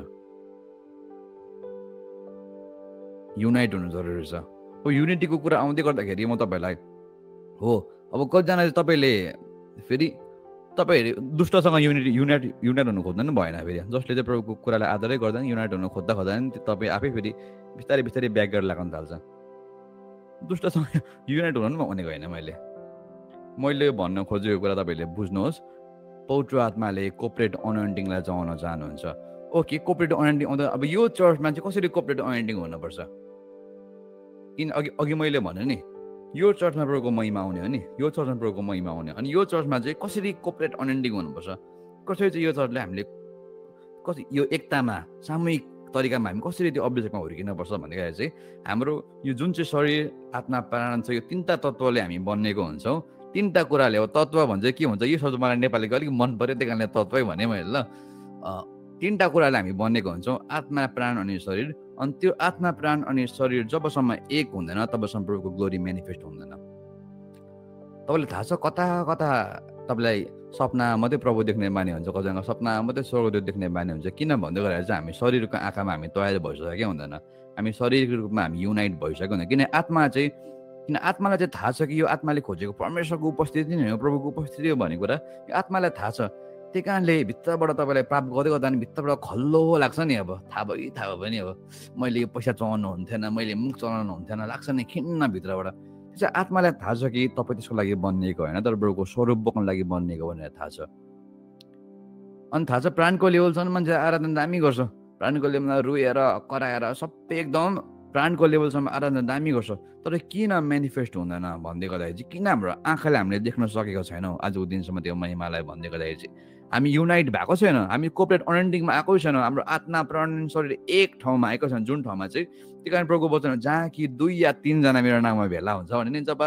युनाइट हुन जरुरी छ। हो, युनिटीको कुरा आउँदै गर्दाखेरि म तपाईँलाई हो, अब कतिजना चाहिँ तपाईँले फेरि तपाईँहरू दुष्टसँग युनाइट हुनु खोज्दैन भएन। फेरि जसले चाहिँ प्रभुको कुरालाई आदरै गर्दैन, युनाइट हुनु खोज्दा नि तपाईँ आफै फेरि बिस्तारै बिस्तारै ब्याक गरेर लाग्न थाल्छ। दुष्टसँग युनाइट हुनु पनि भनेको होइन। मैले भन्न खोजेको कुरा तपाईँहरूले बुझ्नुहोस्। पवित्र आत्माले कोपरेट अनएन्डिङलाई चलाउन चाहनुहुन्छ। ओके, कोपरेट अनएन्डिङ आउँदा अब यो चर्चमा चाहिँ कसरी कोपरेट अनएन्डिङ हुनुपर्छ? अघि मैले भने नि, यो चर्चमा प्रभुको महिमा आउने हो नि, यो चर्चमा प्रभुको महिमा आउने। अनि यो चर्चमा चाहिँ कसरी कोपरेट अनएन्डिङ हुनुपर्छ, कसरी चाहिँ यो चर्चले हामीले कसरी यो एकतामा सामूहिक तरिकामा हामी कसरी त्यो अभिषेकमा हुर्किनुपर्छ भन्दाखेरि चाहिँ हाम्रो यो जुन चाहिँ शरीर, आत्मा, प्राण छ, यो 3टा तत्त्वले हामी बनिएको हुन्छौँ। 3टा कुराले, अब तत्त्व भन्छ के हुन्छ, यो शब्द मलाई नेपालीको अलिक मन पर्यो, त्यही कारणले तत्त्वै भने मैले। ल, 3टा कुराले हामी बनेको हुन्छौँ, आत्मा, प्राण अनि शरीर। अनि त्यो आत्मा, प्राण अनि शरीर जबसम्म एक हुँदैन तबसम्म प्रभुको ग्लोरी मेनिफेस्ट हुँदैन। तपाईँलाई थाहा छ, कता कता तपाईँलाई सपना मात्रै प्रभु देख्ने बानी हुन्छ, कतिजना सपना मात्रै स्वर्गदूत देख्ने बानी हुन्छ। किन भन्दै गर्दाखेरि चाहिँ हामी शरीरको आँखामा हामी तयार भइसकेकै हुँदैन, हामी शारीरिक रूपमा हामी युनाइट भइसकेको हुँदैन। किन आत्मालाई चाहिँ थाहा छ कि यो आत्माले खोजेको परमेश्वरको उपस्थिति नै हो, प्रभुको उपस्थिति हो भन्ने कुरा यो आत्मालाई थाहा छ। त्यही कारणले भित्रबाट तपाईँलाई प्राप्त गर्दै गर्दा नि भित्रबाट खल्लो लाग्छ नि। अब थाहा भयो भने अब मैले यो पैसा चलाउनु हुन्थेन, मैले मुख चलाउनु हुन्थेन लाग्छ नि, खिन्न भित्रबाट। त्यसै आत्मालाई थाहा छ कि तपाईँ त्यसको लागि बनिएको होइन, तर प्रभुको स्वरूप बोक्नको लागि बनिएको भनेर थाहा छ। अनि थाहा छ, प्राणको लेभलसम्म मान्छे आराधना दामी गर्छ, प्राणको लेभलमा रोएर कराएर सबै एकदम प्राणको लेभलसम्म आराधना दामी गर्छ, तर किन मेनिफेस्ट हुँदैन भन्दै गर्दाखेरि चाहिँ किन हाम्रो आँखाले हामीले देख्न सकेको छैनौँ आजको दिनसम्म त्यो महिमालाई भन्दै गर्दाखेरि चाहिँ हामी युनाइट भएको छैन, हामी कोपरेट अनएन्डिङमा आएको छैन। हाम्रो आत्मा, प्राण, शरीर एक ठाउँमा आएको छैन, जुन ठाउँमा चाहिँ त्यही कारण प्रभुको वचन जहाँ कि 2 या 3 जना मेरो नाममा भेला हुन्छ भने नि जब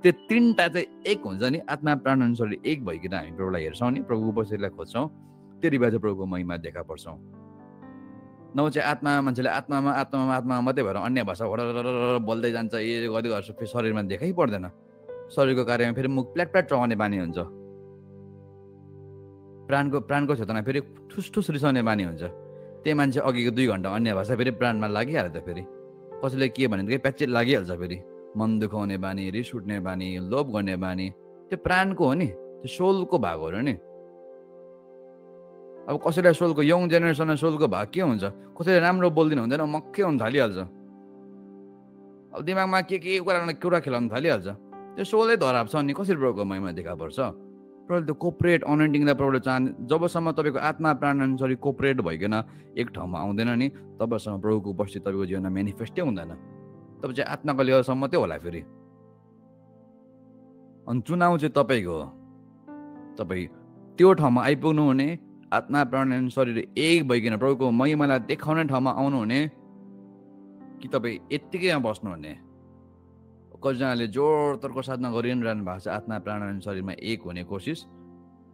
त्यो 3टा चाहिँ एक हुन्छ नि, आत्मा, प्राण अनि शरीर एक भइकन हामी प्रभुलाई हेर्छौँ नि, प्रभुको उपस्थितिलाई खोज्छौँ, त्यति बेला चाहिँ प्रभुको महिमा देखा पर्छौँ। नभए चाहिँ मान्छेले आत्मामा मात्रै भएर अन्य भाषा बोल्दै जान्छ, ए गर्दै गर्छ, फेरि शरीरमा देखै पर्दैन। शरीरको कार्यमा फेरि मुख प्ल्याट चलाउने बानी हुन्छ, प्राणको क्षेत्रमा फेरि ठुस रिसाउने बानी हुन्छ। त्यही मान्छे अघिको 2 घन्टा अन्य भाषा फेरि प्राणमा लागिहाल्यो त, फेरि कसैले के भने केही प्याचेट लागिहाल्छ, फेरि मन दुखाउने बानी, रिस उठ्ने बानी, लोभ गर्ने बानी, त्यो प्राणको हो नि, त्यो सोलको भाग हो र नि। अब कसैलाई सोलको, यङ जेनेरेसनमा सोलको भाग के हुन्छ, कसैले राम्रो बोल्दिनु हुँदैन, मक्कै हुन थालिहाल्छ, अब दिमागमा के कुरा खेलाउन थालिहाल्छ, त्यो सोलै धराप छ। अनि कसरी प्रभुको महिमा देखा पर्छ? प्रभुले त्यो कोपरेट अनएन्डिङलाई प्रभुले चाहने। जबसम्म तपाईँको आत्मा, प्राण अनि शरीर कोपरेट भइकन एक ठाउँमा आउँदैन नि, तबसम्म प्रभुको उपस्थिति तपाईँको जीवनमा मेनिफेस्टै हुँदैन। तब चाहिँ आत्माको लेभलसम्म मात्रै होला फेरि। अनि चुनाव चाहिँ तपाईँको हो, तपाईँ त्यो ठाउँमा आइपुग्नु हुने, आत्मा प्राण अनि शरीर एक भइकन प्रभुको महिमालाई देखाउने ठाउँमा आउनुहुने कि तपाईँ यत्तिकैमा बस्नुहुने। कतिजनाले जोडतोडको साथमा गरिरहनु भएको छ आत्मा प्राण अनि शरीरमा एक हुने कोसिस।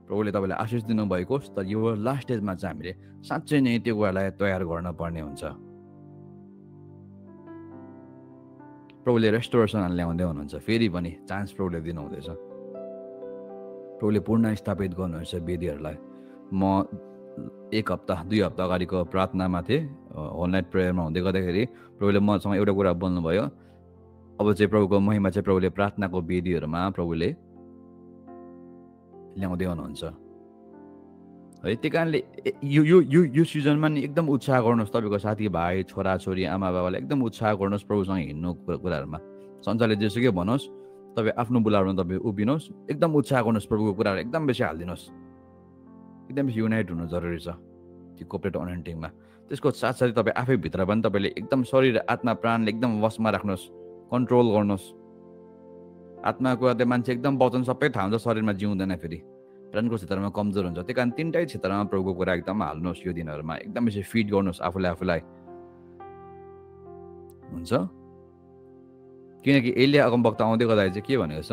प्रभुले तपाईँलाई आशिष दिनुभएको होस्। तर यो लास्ट स्टेजमा चाहिँ हामीले साँच्चै नै त्यो कुरालाई तयार गर्न पर्ने हुन्छ। प्रभुले रेस्टोरेसन ल्याउँदै हुनुहुन्छ, फेरि पनि चान्स प्रभुले दिनुहुँदैछ। प्रभुले पूर्ण स्थापित गर्नुहुन्छ वेदीहरूलाई। म 1 हप्ता 2 हप्ता अगाडिको प्रार्थनामा थिएँ, होल नाइट प्रेयरमा हुँदै गर्दाखेरि प्रभुले मसँग एउटा कुरा बोल्नुभयो। अब चाहिँ प्रभुको महिमा चाहिँ प्रभुले प्रार्थनाको वेदीहरूमा प्रभुले ल्याउँदै हुनुहुन्छ है। त्यही कारणले यो सिजनमा नि एकदम उत्साह गर्नुहोस्। तपाईँको साथीभाइ, छोराछोरी, आमा बाबालाई एकदम उत्साह गर्नुहोस् प्रभुसँग हिँड्नु कुराहरूमा। संसारले जेसुकै भनोस्, तपाईँ आफ्नो बुलाउनु तपाईँ उभिनुहोस्, एकदम उत्साह गर्नुहोस्, प्रभुको कुराहरू एकदम बेसी हालिदिनुहोस्। एकदम बेसी युनाइट हुनु जरुरी छ त्यो कोर्पोरेट अनन्टिङमा। त्यसको साथसाथै तपाईँ आफै भित्र पनि तपाईँले एकदम शरीर आत्मा प्राणले एकदम वशमा राख्नुहोस्, कन्ट्रोल गर्नुहोस्। आत्माको कुरा मान्छे एकदम वचन सबै थाहा हुन्छ, शरीरमा जिउँदैन, फेरि प्राणको क्षेत्रमा कमजोर हुन्छ। त्यही कारण तिनटै क्षेत्रमा प्रभुको कुरा एकदम हाल्नुहोस्। यो दिनहरूमा एकदम बेसी फिट गर्नुहोस् आफूलाई हुन्छ। किनकि एलिया अगमवक्ता आउँदै गर्दाखेरि चाहिँ के भनेको छ,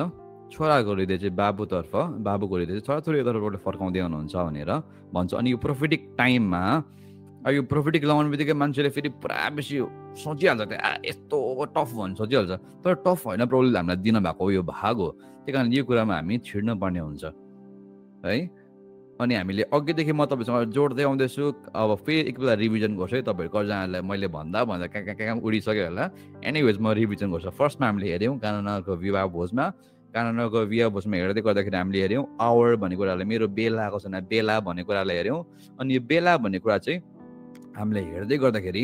छोराको हृदय चाहिँ बाबुको हृदय चाहिँ छोराछोरीतर्फबाट फर्काउँदै हुनुहुन्छ भनेर भन्छ। अनि यो प्रोफेटिक टाइममा यो प्रोफेटिक लगाउने बित्तिकै मान्छेले फेरि पुरा बेसी सोचिहाल्छ, यस्तो टफ भन्छ सोचिहाल्छ। तर टफ होइन, प्रभुले हामीलाई दिनुभएको यो भाग हो। त्यही कारण यो कुरामा हामी छिड्न पर्ने हुन्छ है। अनि हामीले अघिदेखि म तपाईँसँग जोड्दै आउँदैछु। अब फेरि एकपल्ट रिभिजन गर्छु है। तपाईँहरू कतिजनालाई मैले भन्दा कहाँ उडिसक्यो होला। एनिवेज म रिभिजन गर्छु। फर्स्टमा हामीले हेऱ्यौँ कानानको विवाह भोजमा हेर्दै गर्दाखेरि हामीले हेऱ्यौँ आवर भन्ने कुरालाई, मेरो बेलाको छैन बेला भन्ने कुरालाई हेऱ्यौँ। अनि यो बेला भन्ने कुरा चाहिँ हामीले हेर्दै गर्दाखेरि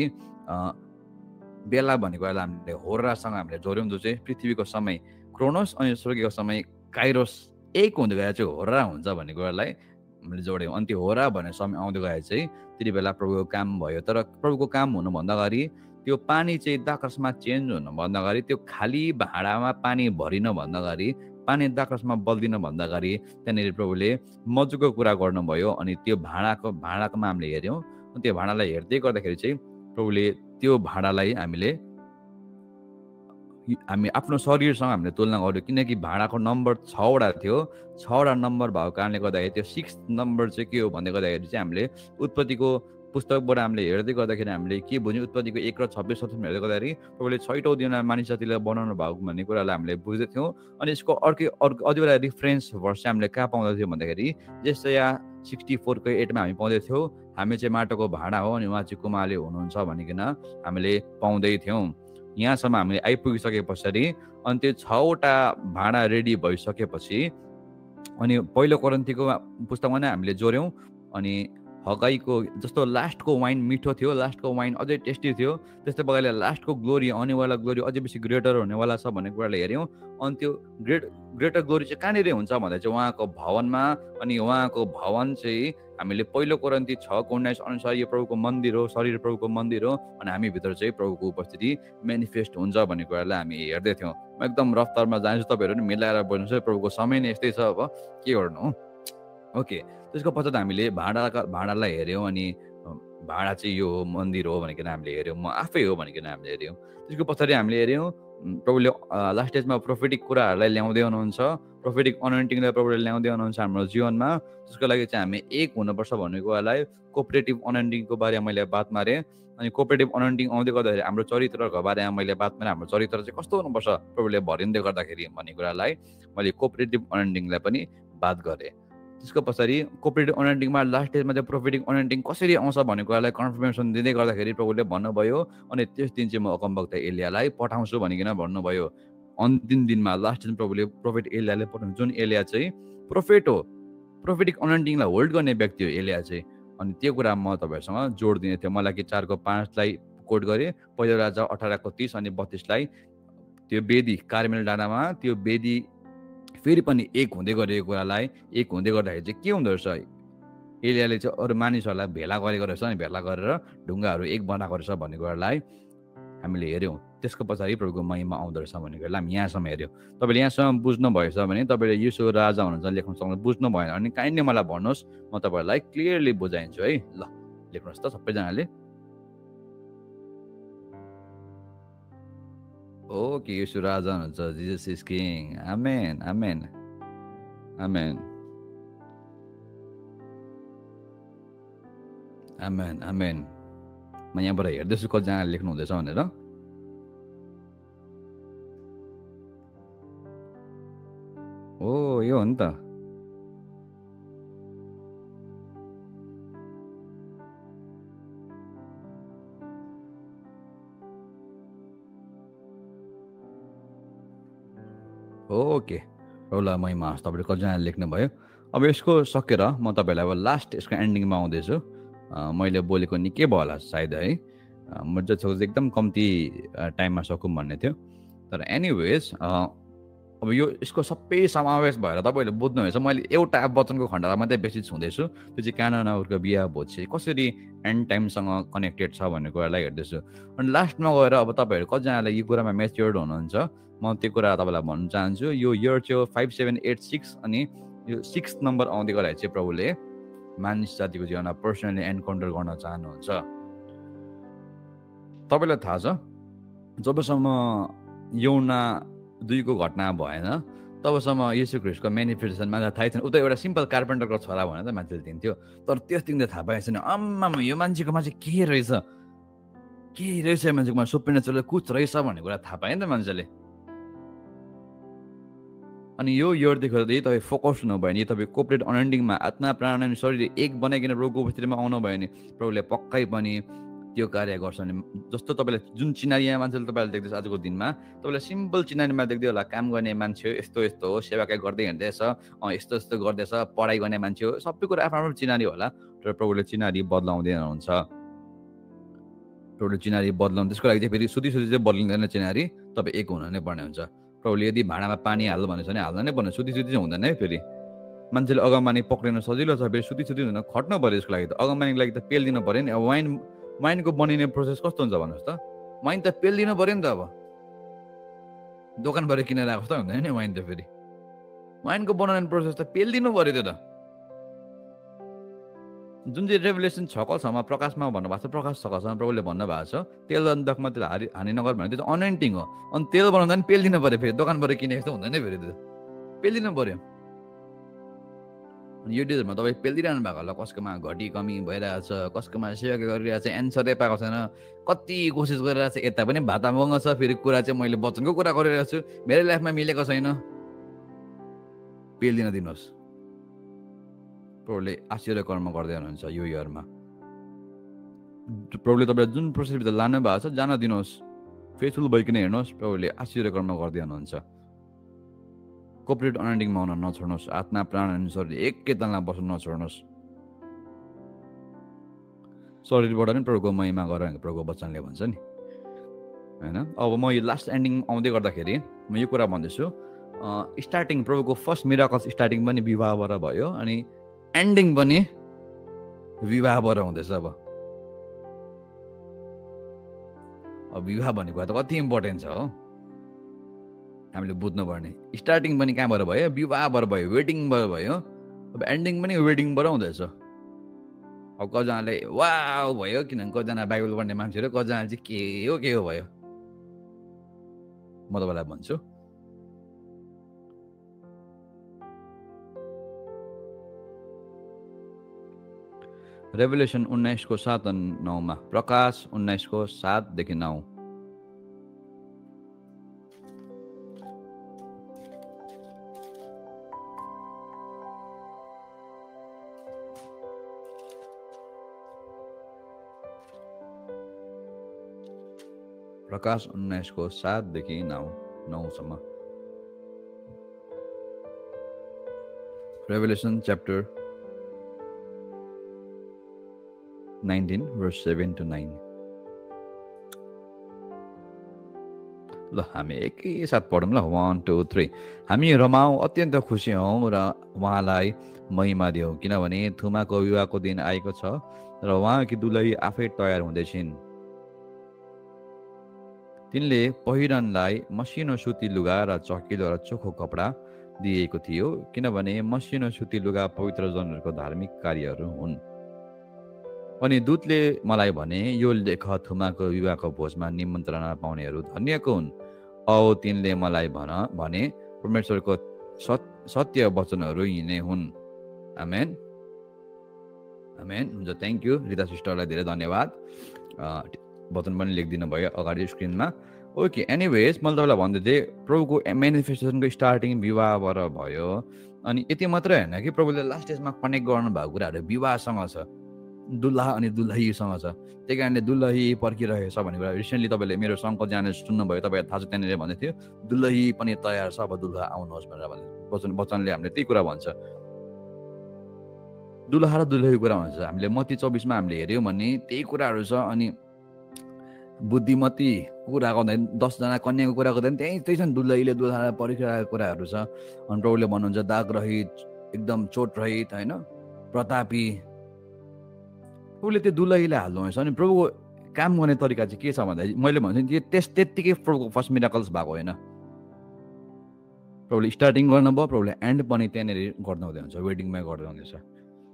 बेला भन्ने कुरालाई हामीले होरासँग हामीले जोड्यौँ, जो चाहिँ पृथ्वीको समय क्रोनोस अनि स्वर्गीयको समय काइरोस एक हुँदै गए चाहिँ होरा हुन्छ भन्ने कुरालाई हामीले जोड्यौँ। अनि त्यो होरा भन्ने समय आउँदै गए चाहिँ त्यति बेला प्रभुको काम भयो। तर प्रभुको काम हुनुभन्दा अगाडि त्यो पानी चाहिँ दाखरसमा चेन्ज हुनुभन्दा अगाडि, त्यो खाली भाँडामा पानी भरिन भन्दा अगाडि, पानी दाखरसमा बल्दिन भन्दा अगाडि त्यहाँनिर प्रभुले मजुको कुरा गर्नुभयो। अनि त्यो भाँडाकोमा हामीले हेऱ्यौँ। त्यो भाँडालाई हेर्दै गर्दाखेरि चाहिँ प्रभुले त्यो भाँडालाई हामी आफ्नो शरीरसँग हामीले तुलना गर्यौँ। किनकि भाँडाको नम्बर 6वटा थियो, 6वटा नम्बर भएको कारणले गर्दाखेरि त्यो 6th नम्बर चाहिँ के हो भन्दै गर्दाखेरि चाहिँ हामीले उत्पत्तिको पुस्तकबाट हामीले हेर्दै गर्दाखेरि हामीले के बुझ्यौँ, उत्पत्तिको 1 र 26 हेर्दै गर्दाखेरि प्रभुले 6औं दिनमा मानिस जातिलाई बनाउनु भएको भन्ने कुरालाई हामीले बुझ्दैथ्यौँ। अनि यसको अर्को एउटा रिफरेन्स भर्स चाहिँ हामीले कहाँ पाउँदैथ्यौँ भन्दाखेरि जेसाया 64को 8मा हामी पाउँदैथ्यौँ, हामी चाहिँ माटोको भाँडा हो अनि उहाँ चाहिँ कुमाले हुनुहुन्छ भनिकन हामीले पाउँदै थियौँ। यहाँसम्म हामीले आइपुगिसके पछाडि अनि त्यो 6वटा भाँडा रेडी भइसकेपछि अनि पहिलो कोरिन्थीको पुस्तकमा नै हामीले जोड्यौँ। अनि हगाईको जस्तो लास्टको वाइन मिठो थियो, लास्टको वाइन अझै टेस्टी थियो, त्यस्तै प्रकारले लास्टको ग्लोरी, आउनेवाला ग्लोरी अझै बेसी ग्रेटर हुनेवाला छ भन्ने कुरालाई हेऱ्यौँ। अनि त्यो ग्रेटर ग्लोरी चाहिँ कहाँनिर हुन्छ भन्दा चाहिँ उहाँको भवनमा। अनि उहाँको भवन चाहिँ हामीले पहिलो कोरिन्थी 6:19 अनुसार यो प्रभुको मन्दिर हो, शरीर प्रभुको मन्दिर हो। अनि हामीभित्र चाहिँ प्रभुको उपस्थिति मेनिफेस्ट हुन्छ भन्ने कुरालाई हामी हेर्दै थियौँ। म एकदम रफ्तारमा जान्छु, तपाईँहरू पनि मिलाएर बोल्नुहोस्। प्रभुको समय नै यस्तै छ, अब के गर्नु। ओके, त्यसको पश्चात हामीले भाँडालाई हेऱ्यौँ। अनि भाँडा चाहिँ यो हो, मन्दिर हो भनिकन हामीले हेऱ्यौँ, म आफै हो भनिकन हामीले हेऱ्यौँ। त्यसको पछाडि हामीले हेऱ्यौँ प्रभुले लास्ट स्टेजमा प्रोफेटिक कुराहरूलाई ल्याउँदै हुनुहुन्छ, प्रोफेटिक अनन्टिङलाई प्रभुले ल्याउँदै हुनुहुन्छ हाम्रो जीवनमा। त्यसको लागि चाहिँ हामी एक हुनुपर्छ भन्ने कुरालाई कोअपरेटिभ अनन्टिङको बारेमा मैले बात मारेँ। अनि कोअपरेटिभ अनन्टिङ आउँदै गर्दाखेरि हाम्रो चरित्रको बारेमा मैले बात मारेँ। हाम्रो चरित्र चाहिँ कस्तो हुनुपर्छ प्रभुले भरिँदै गर्दाखेरि भन्ने कुरालाई मैले कोअपरेटिभ अनन्टिङलाई पनि बात गरेँ। त्यसको पछाडि कोअपरेटिभ अनन्टिङमा लास्ट स्टेजमा चाहिँ प्रोफेटिक अनन्टिङ कसरी आउँछ भन्ने कुरालाई कन्फर्मेसन दिँदै गर्दाखेरि प्रभुले भन्नुभयो। अनि त्यस दिन चाहिँ म अगमवक्ता एलियालाई पठाउँछु भनिकन भन्नुभयो। अन्तिम दिनमा लास्ट दिन प्रभुले प्रोफेट एलियाले पठाउनु, जुन एलिया चाहिँ प्रोफेट हो, प्रोफेटिक अनन्टिङलाई होल्ड गर्ने व्यक्ति हो एलिया चाहिँ। अनि त्यो कुरा म तपाईँहरूसँग जोड दिने थियो। मलाई 4:5लाई कोट गरेँ, पहिलो राजा 18:30 अनि 32लाई त्यो वेदी कार्मेल डाँडामा त्यो वेदी फेरि पनि एक हुँदै गरेको कुरालाई, एक हुँदै गर्दाखेरि चाहिँ के हुँदो रहेछ, एलियाले चाहिँ अरू मानिसहरूलाई भेला गरेको रहेछ। अनि भेला गरेर ढुङ्गाहरू एक बनाएको रहेछ भन्ने कुरालाई हामीले हेऱ्यौँ त्यसको पछाडि प्रभुको महिमा आउँदो रहेछ भन्ने कुरालाई हामी यहाँसम्म हेऱ्यौँ तपाईँले यहाँसम्म बुझ्नु भएछ भने तपाईँले यीशु राजा हुनुहुन्छ लेख्न सक्नु बुझ्नु भएन भने काइन्डली मलाई भन्नुहोस् म तपाईँहरूलाई क्लियरली बुझाइन्छु है ल लेख्नुहोस् त सबैजनाले ओके यीशु राजा हुनुहुन्छ Jesus is king amen amen amen amen आमेन म यहाँबाट हेर्दैछु कतिजनाले लेख्नु हुँदैछ भनेर ओ यो हो नि त ओके प्रभुलाई महिमा होस् तपाईँले कतिजनाले लेख्नुभयो अब यसको सकेर म तपाईँलाई अब लास्ट यसको एन्डिङमा आउँदैछु मैले बोलेको निकै भयो होला सायद है म जतिसक्दो एकदम कम्ती टाइममा सकौँ भन्ने थियो तर एनिवेज अब यो यसको सबै समावेश भएर तपाईँहरूले बुझ्नुहुनेछ मैले एउटा वचनको खण्डलाई मात्रै बेसी छुँदैछु त्यो चाहिँ कानानाहरूको बिहा भोज चाहिँ कसरी एन्ड टाइमसँग कनेक्टेड छ भन्ने कुरालाई हेर्दैछु अनि लास्टमा गएर अब तपाईँहरू कतिजनालाई यो कुरामा मेच्योर्ड हुनुहुन्छ म त्यो कुरा तपाईँलाई भन्न चाहन्छु यो इयर चाहिँ 5786 अनि यो 6 नम्बर आउँदै गरेर चाहिँ प्रभुले मानिस जातिको जीवनमा पर्सनली एन्काउन्टर गर्न चाहनुहुन्छ तपाईँलाई थाहा छ जबसम्म यौना 2 को घटना भएन तबसम्म येशू ख्रीष्टको मेनिफेस्टेसनमा थाहै थिएन उता एउटा सिम्पल कार्पेन्टरको छोरा भनेर त मान्छेले दिन्थ्यो तर त्यस दिन त थाहा पाएछ नि आम्मामा यो मान्छेकोमा चाहिँ के रहेछ मान्छेकोमा सुपरनेचुरल कुछ रहेछ भन्ने कुरा थाहा पायो नि त मान्छेले अनि यो इयरदेखि यदि तपाईँ फोकस हुनुभयो भने तपाईँ कोपरेट अनएन्डिङमा आत्मा प्राण अनि शरीर एक बनाइकन रोगको उपस्थितिमा आउनुभयो भने प्रभुले पक्कै पनि त्यो कार्य गर्छ भने जस्तो तपाईँले जुन चिनारी यहाँ मान्छेले तपाईँले देख्दैछ आजको दिनमा तपाईँलाई सिम्पल चिनारीमा देख्दै होला काम गर्ने मान्छे हो यस्तो यस्तो हो सेवाकाई गर्दै हिँड्दैछ यस्तो यस्तो गर्दैछ पढाइ गर्ने मान्छे हो सबै कुरा आफ्नो आफ्नो चिनारी होला तर प्रभुले चिनारी बदलाउँदै हुनुहुन्छ प्रभुले चिनारी बदलाउनु त्यसको लागि चाहिँ फेरि सुधी चाहिँ बदलिँदैन चिनारी तपाईँ एक हुन नै पर्ने हुन्छ प्रभुले यदि भाँडामा पानी हाल्नु भनेको छ भने हाल्न नै पर्ने सुधी चाहिँ हुँदैन है फेरि मान्छेले अगमबानी पक्रिन सजिलो छ फेरि सुधी हुँदैन खट्नु पऱ्यो यसको लागि त अगमबानीको लागि त पेल दिनु पऱ्यो नि अब वाइनको बनिने प्रोसेस कस्तो हुन्छ भन्नुहोस् त वाइन त पेल दिनु पऱ्यो नि त अब दोकानबाट किनेर आएको जस्तो हुँदैन नि वाइन त फेरि वाइनको बनाउने प्रोसेस त पेल दिनु पऱ्यो त्यो त जुन चाहिँ रेभुलेसन 6:6 प्रकाशमा भन्नुभएको छ प्रकाश 6:6 प्रभुले भन्नुभएको छ तेल अनि दखमा तेल हानि नगर भने त्यो त अनएन्टिङ हो अनि तेल बनाउँदा पनि पेल दिनु पऱ्यो फेरि दोकानबाट किनेको जस्तो हुँदैन फेरि त्यो पेल दिनु पऱ्यो अनि यो डिजमा तपाईँ पेलिदिरहनु भएको होला कसकोमा घटी कमी भइरहेछ कसकोमा सेवा गरिरहेछ एन्सरै पाएको छैन कति कोसिस गरिरहेछ यता पनि भातामङ्ग छ फेरि कुरा चाहिँ मैले वचनको कुरा गरिरहेको छु मेरो लाइफमा मिलेको छैन पेल दिन दिनुहोस् प्रभुले आश्चर्य कर्म गर्दै हुनुहुन्छ यो इयरमा प्रभुले तपाईँलाई जुन प्रोसेसभित्र लानु भएको छ जान दिनुहोस् फेथफुल भइकन हेर्नुहोस् प्रभुले आश्चर्य कर्म गर्दै हुनुहुन्छ कोपरेट अनएन्डिङमा हुन नछोड्नुहोस् आत्मा प्राण अनि शरीर एकैतालमा बस्न नछोड्नुहोस् शरीरबाट नि प्रभुको महिमा गर प्रभुको वचनले भन्छ नि होइन अब म यो लास्ट एन्डिङ आउँदै गर्दाखेरि म यो कुरा भन्दैछु स्टार्टिङ प्रभुको फर्स्ट मिराकल्स स्टार्टिङ पनि विवाहबाट भयो अनि एन्डिङ पनि विवाहबाट हुँदैछ अब विवाह भनेको त कति इम्पोर्टेन्ट छ हो हामीले बुझ्नुपर्ने स्टार्टिङ पनि कहाँबाट भयो विवाहबाट भयो वेडिङबाट भयो अब एन्डिङ पनि वेडिङबाट हुँदैछ अब कतिजनाले वाउ भयो किनभने कतिजना बाइबल पढ्ने मान्छेहरू कतिजना चाहिँ के हो भयो म तपाईँलाई भन्छु रेभुलेसन 19:7-9 प्रकाश 19:7-9 प्रकाश 19:7-9 Revelation chapter 19:7-9 ल हामी एकैसाथ पढौँ ल 1 2 3 हामी रमाऊ अत्यन्त खुसी हौँ र उहाँलाई महिमा दियौँ किनभने थुमाको विवाहको दिन आएको छ र उहाँकी दुलही आफै तयार हुँदैछिन् तिनले पहिरनलाई मसिनो सुती लुगा र चकिलो र चोखो कपडा दिएको थियो किनभने मसिनो सुती लुगा पवित्र जनहरूको धार्मिक कार्यहरू हुन्। अनि दूतले मलाई भने यो लेख थुमाको विवाहको भोजमा निमन्त्रणा पाउनेहरू धन्यको हुन्। औ तिनले मलाई भने परमेश्वरको सत्य वचनहरू यिनै हुन्। आमेन आमेन। हुन्छ, थ्याङ्क यू रिता सिस्टरलाई धेरै धन्यवाद। वचन पनि लेखिदिनु भयो अगाडि स्क्रिनमा। ओके, एनिवेज मैले तपाईँलाई भन्दै थिएँ प्रभुको मेनिफेस्टेसनको स्टार्टिङ विवाहबाट भयो। अनि यति मात्रै होइन कि प्रभुले लास्ट स्टेजमा कनेक्ट गर्नु भएको कुराहरू विवाहसँग छ, दुल्हा अनि दुल्हैसँग छ। त्यही कारणले दुल्है पर्खिरहेको छ भन्ने कुरा रिसेन्टली तपाईँले मेरो सङ्कट जाने सुन्नुभयो, तपाईँलाई थाहा छ त्यहाँनिर भन्दै थियो दुल्है पनि तयार छ, अब दुल्हा आउनुहोस् भनेर भन्दै वचनले हामीले त्यही कुरा भन्छ। दुल्हा र दुल्हैको कुरा भन्छ। हामीले मत्ती 24 मा हामीले हेऱ्यौँ भने त्यही कुराहरू छ। अनि बुद्धिमती कुरा गर्दा 10 जना कन्याको कुरा गर्दा त्यही छ नि, दुल्हैले दुल्हालाई परिरहेको कुराहरू छ। अनि प्रभुले भन्नुहुन्छ दाग रहित, एकदम चोट रहित, होइन, प्रतापी। प्रभुले त्यो दुल्हैलाई हाल्नुहुन्छ। अनि प्रभुको काम गर्ने तरिका चाहिँ के छ भन्दा मैले भन्छु नि त्यत्तिकै प्रभुको फर्स्ट मिराकल्स भएको होइन। प्रभुले स्टार्टिङ गर्नुभयो, प्रभुले एन्ड पनि त्यहाँनिर गर्नु हुँदै हुन्छ, वेडिङमै गर्दै हुँदैछ।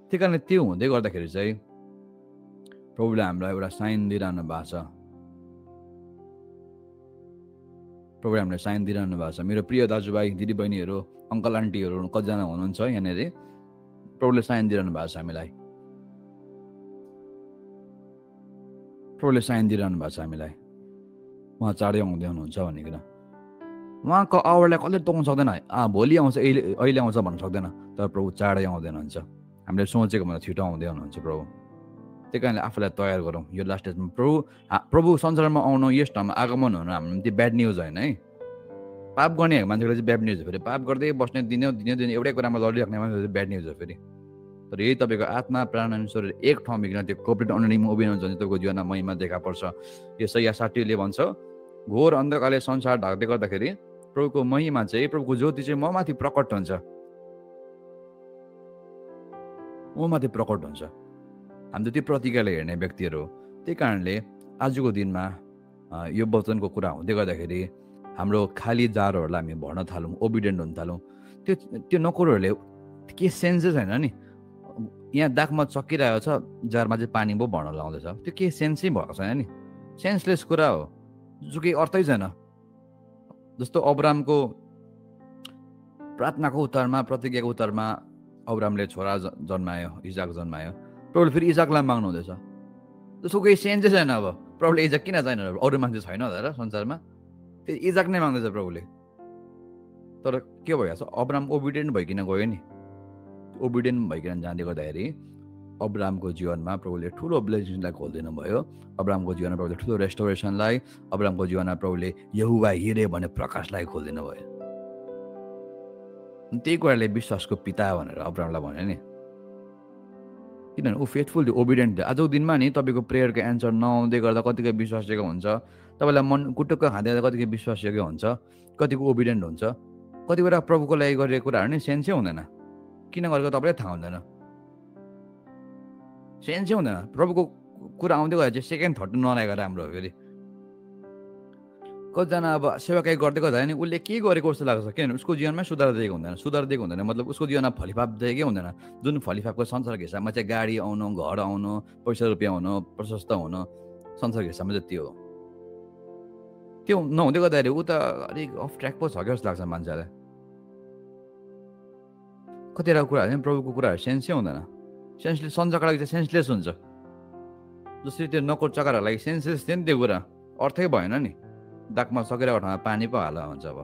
त्यही कारणले त्यो हुँदै गर्दाखेरि चाहिँ प्रभुले हामीलाई एउटा साइन दिइरहनु भएको छ। प्रभुले हामीलाई साइन दिइरहनु भएको छ। मेरो प्रिय दाजुभाइ दिदीबहिनीहरू, अङ्कल आन्टीहरू कतिजना हुनुहुन्छ यहाँनिर, प्रभुले साइन दिइरहनु भएको छ हामीलाई। प्रभुले साइन दिइरहनु भएको छ हामीलाई। उहाँ चाँडै आउँदै हुनुहुन्छ भनेर उहाँको आवरलाई कसले तोक्न सक्दैन। भोलि आउँछ, अहिले आउँछ भन्न सक्दैन, तर प्रभु चाँडै आउँदैन हुन्छ। हामीले सोचेको भन्दा छिटो आउँदै हुनुहुन्छ प्रभु। त्यही कारणले आफूलाई तयार गरौँ यो लास्ट स्टेजमा। प्रभु संसारमा आउनु, यस ठाउँमा आगमन हुनु हाम्रो निम्ति ब्याड न्युज होइन है। पाप गर्ने मान्छेलाई चाहिँ ब्याड न्युज हो। फेरि पाप गर्दै बस्ने दिने एउटै कुरामा लडिराख्ने मान्छे ब्याड न्युज हो फेरि। तर यही तपाईँको आत्मा प्राण अनि शरीर एक ठाउँ मिल्न त्यो कोपरेट अनुनिमा उभिनुहुन्छ भने तपाईँको जीवनमा महिमा देखा पर्छ। यसैया 60ले भन्छ घोर अन्धकारले संसार ढाक्दै गर्दाखेरि प्रभुको महिमा चाहिँ, प्रभुको ज्योति चाहिँ ममाथि प्रकट हुन्छ, ममाथि प्रकट हुन्छ। हामी त त्यो प्रतिज्ञाले हेर्ने व्यक्तिहरू हो। त्यही कारणले आजको दिनमा यो वचनको कुरा हुँदै गर्दाखेरि हाम्रो खाली जारहरूलाई हामी भर्न थालौँ, ओबिडेन्ट हुन थालौँ। त्यो नोकरहरूले के सेन्सै छैन नि। यहाँ दागमा चक्किरहेको छ, जारमा चाहिँ पानी पो भर्न लाउँदैछ, त्यो केही सेन्सै भएको छैन नि। सेन्सलेस कुरा हो, जो केही अर्थै छैन। जस्तो अब्रामको प्रार्थनाको उत्तरमा, प्रतिज्ञाको उत्तरमा अब्रामले छोरा जन्मायो, इजाक जन्मायो। प्रभुले फेरि इजाकलाई माग्नु हुँदैछ, त्यसको केही सेन्सै छैन। अब प्रभुले इजाक किन छैन, अरू मान्छे छैन होला संसारमा, त्यो इजाक नै माग्दैछ प्रभुले। तर के भइरहेको छ, अब्राम ओबिडियन्ट भइकन गयो नि। ओबिडियन्ट भइकन जाँदै गर्दाखेरि अब्रामको जीवनमा प्रभुले ठुलो ब्लेसिङलाई खोलिदिनु भयो। अब्रामको जीवनमा प्रभुले ठुलो रेस्टोरेसनलाई, अब्रामको जीवनमा प्रभुले यहोवा हिरे भन्ने प्रकाशलाई खोलिदिनु भयो। त्यही कुराले विश्वासको पिता भनेर अब्रामलाई भन्यो नि। किनभने ऊ फेथफुल थियो, ओबिडियन्ट थियो। आजको दिनमा नि तपाईँको प्रेयरको एन्सर नआउँदै गर्दा कतिको विश्वासयोग्य हुन्छ, तपाईँलाई मन कुटुक्क खाँदै कतिको विश्वासयोग्य हुन्छ, कतिको ओबिडियन्ट हुन्छ। कति कुरा प्रभुको लागि गरेको कुराहरू नि सेन्सै हुँदैन। किन गरेको तपाईँलाई थाहा हुँदैन, सेन्सै हुँदैन। प्रभुको कुरा आउँदै गएर चाहिँ सेकेन्ड थर्ड नलागेर राम्रो हो। फेरि कतिजना अब सेवाकाई गर्दै गर्दा नि उसले के गरेको जस्तो लाग्छ, किनभने उसको जीवनमै सुधार दिएको हुँदैन। मतलब उसको जीवनमा फलिफाप दिएकै हुँदैन। जुन फलिफापको संसारको हिसाबमा चाहिँ गाडी आउनु, घर आउनु, पैसा रुपियाँ हुनु, प्रशस्त हुनु, संसारको हिसाबमा चाहिँ त्यो हो। त्यो नहुँदै गर्दाखेरि ऊ त अलिक अफ ट्र्याक पो छ क्या जस्तो लाग्छ मान्छेलाई। कतिवटा कुराहरू चाहिँ प्रभुको कुराहरू सेन्सै हुँदैन। सेन्सलेस सन्चका लागि चाहिँ सेन्सलेस हुन्छ। जसरी त्यो नकोर चकाहरूको लागि सेन्सलेस थियो नि, त्यो कुरा अर्थै भएन नि। दागमा सकिरहेको ठाउँमा पानी पो हाल हुन्छ। अब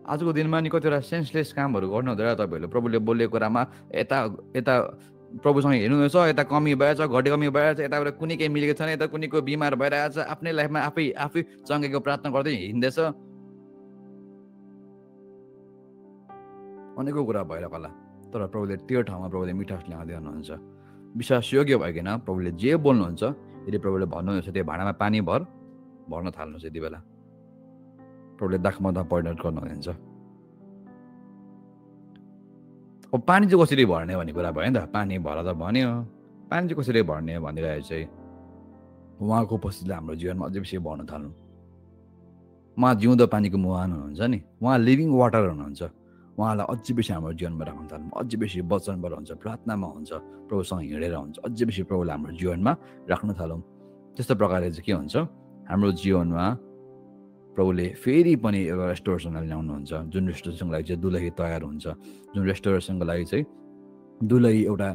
आजको दिनमा नि कतिवटा सेन्सलेस कामहरू गर्नु हुँदैन तपाईँहरूले। प्रभुले बोलेको कुरामा यता प्रभुसँग हेर्नुहुँदैछ, यता कमी भएछ, कमी भएछ, यताबाट कुनै केही मिलेको छैन, यता कुनैको बिमार भइरहेछ, आफ्नै लाइफमा आफै चङ्गेको प्रार्थना गर्दै हिँड्दैछ, अनेकौँ कुरा भइरहेको होला। तर प्रभुले त्यो ठाउँमा प्रभुले मिठास ल्याउँदै हुनुहुन्छ। विश्वासयोग्य भइकन प्रभुले जे बोल्नुहुन्छ, यदि प्रभुले भन्नुहुन्छ त्यो भाँडामा पानी भर्न थाल्नुहोस्, यति बेला प्रभुले दाखमा परिणत गर्नुहुन्छ। अब पानी चाहिँ कसरी भर्ने भन्ने कुरा भयो नि त। पानी भर त भन्यो, पानी चाहिँ कसरी भर्ने भनिरहेको चाहिँ उहाँको उपस्थितिले हाम्रो जीवनमा अझै बेसी बढ्न थाल्नु। उहाँ जिउँदो पानीको मुहान हुनुहुन्छ नि, उहाँ लिभिङ वाटर हुनुहुन्छ। उहाँलाई अझै बेसी हाम्रो जीवनमा राख्न थाल्नु, अझै बेसी वचनबाट हुन्छ, प्रार्थनामा हुन्छ, प्रभुसँग हिँडेर हुन्छ, अझै बेसी प्रभुलाई हाम्रो जीवनमा राख्न थालौँ। त्यस्तो प्रकारले चाहिँ के हुन्छ, हाम्रो जीवनमा प्रभुले फेरि पनि एउटा रेस्टोरेसन ल्याउनुहुन्छ, जुन रेस्टोरेसनको लागि चाहिँ दुलही तयार हुन्छ, जुन रेस्टोरेसनको लागि चाहिँ दुलही एउटा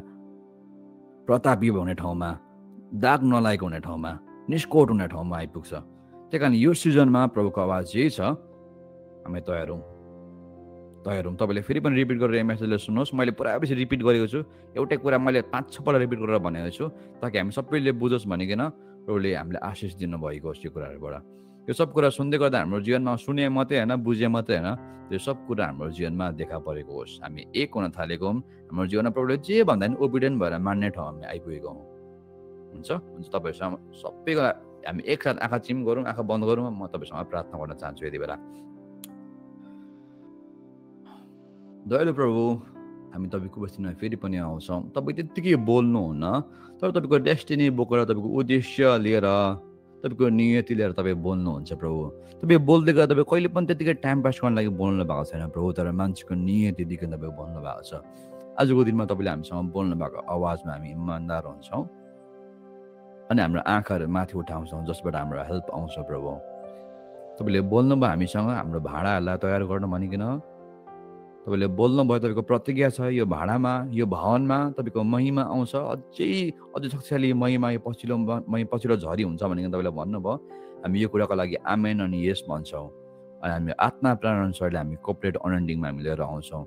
प्रतापी हुने ठाउँमा, दाग नलागेको हुने ठाउँमा, निष्कोट हुने ठाउँमा आइपुग्छ। त्यही कारण यो सिजनमा प्रभुको आवाज यही छ, हामी तयार हौँ। तपाईँले फेरि पनि रिपिट गरेर मेसेजले सुन्नुहोस्। मैले पुरा बेसी रिपिट गरेको छु, एउटै कुरा मैले 5-6 पल्ट रिपिट गरेर भनेको छु, ताकि हामी सबैले बुझोस् भनिकन प्रभुले हामीले आशिष दिनुभएको होस् यो कुराहरूबाट। यो सब कुरा सुन्दै गर्दा हाम्रो जीवनमा सुने मात्रै होइन, बुझे मात्रै होइन, त्यो सब कुरा हाम्रो जीवनमा देखा परेको होस्। हामी एक हुन थालेको हौँ, हाम्रो जीवनमा प्रभुले जे भन्दा पनि ओबिडियन्ट भएर मान्ने ठाउँमा हामी आइपुगेको हौँ। हुन्छ तपाईँहरूसँग सबैको हामी एकसाथ आँखा चिम गरौँ, आँखा बन्द गरौँ। म तपाईँसँग प्रार्थना गर्न चाहन्छु यति बेला। दयालु प्रभु, हामी तपाईँको उपस्थितिमा फेरि पनि आउँछौँ। तपाईँ त्यत्तिकै बोल्नुहुन्न, तर तपाईँको डेस्टिनी बोकेर, तपाईँको उद्देश्य लिएर, तपाईँको नियति लिएर तपाईँ बोल्नुहुन्छ प्रभु। तपाईँ बोल्दै गर्दा तपाईँ कहिले पनि त्यत्तिकै टाइम पास गर्नको लागि बोल्नु भएको छैन प्रभु, तर मान्छेको नियतिदेखि तपाईँ बोल्नु भएको छ। आजको दिनमा तपाईँले हामीसँग बोल्नु भएको आवाजमा हामी इमान्दार हुन्छौँ अनि हाम्रो आँखाहरू माथि उठाउँछौँ, जसबाट हाम्रो हेल्प आउँछ प्रभु। तपाईँले बोल्नुभयो हामीसँग हाम्रो भाडाहरूलाई तयार गर्नु भनिकन, तपाईँले बोल्नुभयो तपाईँको प्रतिज्ञा छ यो भाडामा, यो भवनमा तपाईँको महिमा आउँछ, अझै शक्तिशाली महिमा, यो पछिल्लो झरी हुन्छ भनेर तपाईँले भन्नुभयो। हामी यो कुराको लागि आमेन अनि यस भन्छौँ अनि हामी आत्मा प्राण अनुसारले हामी कोअपरेट अनन्डिङमा हामी लिएर आउँछौँ।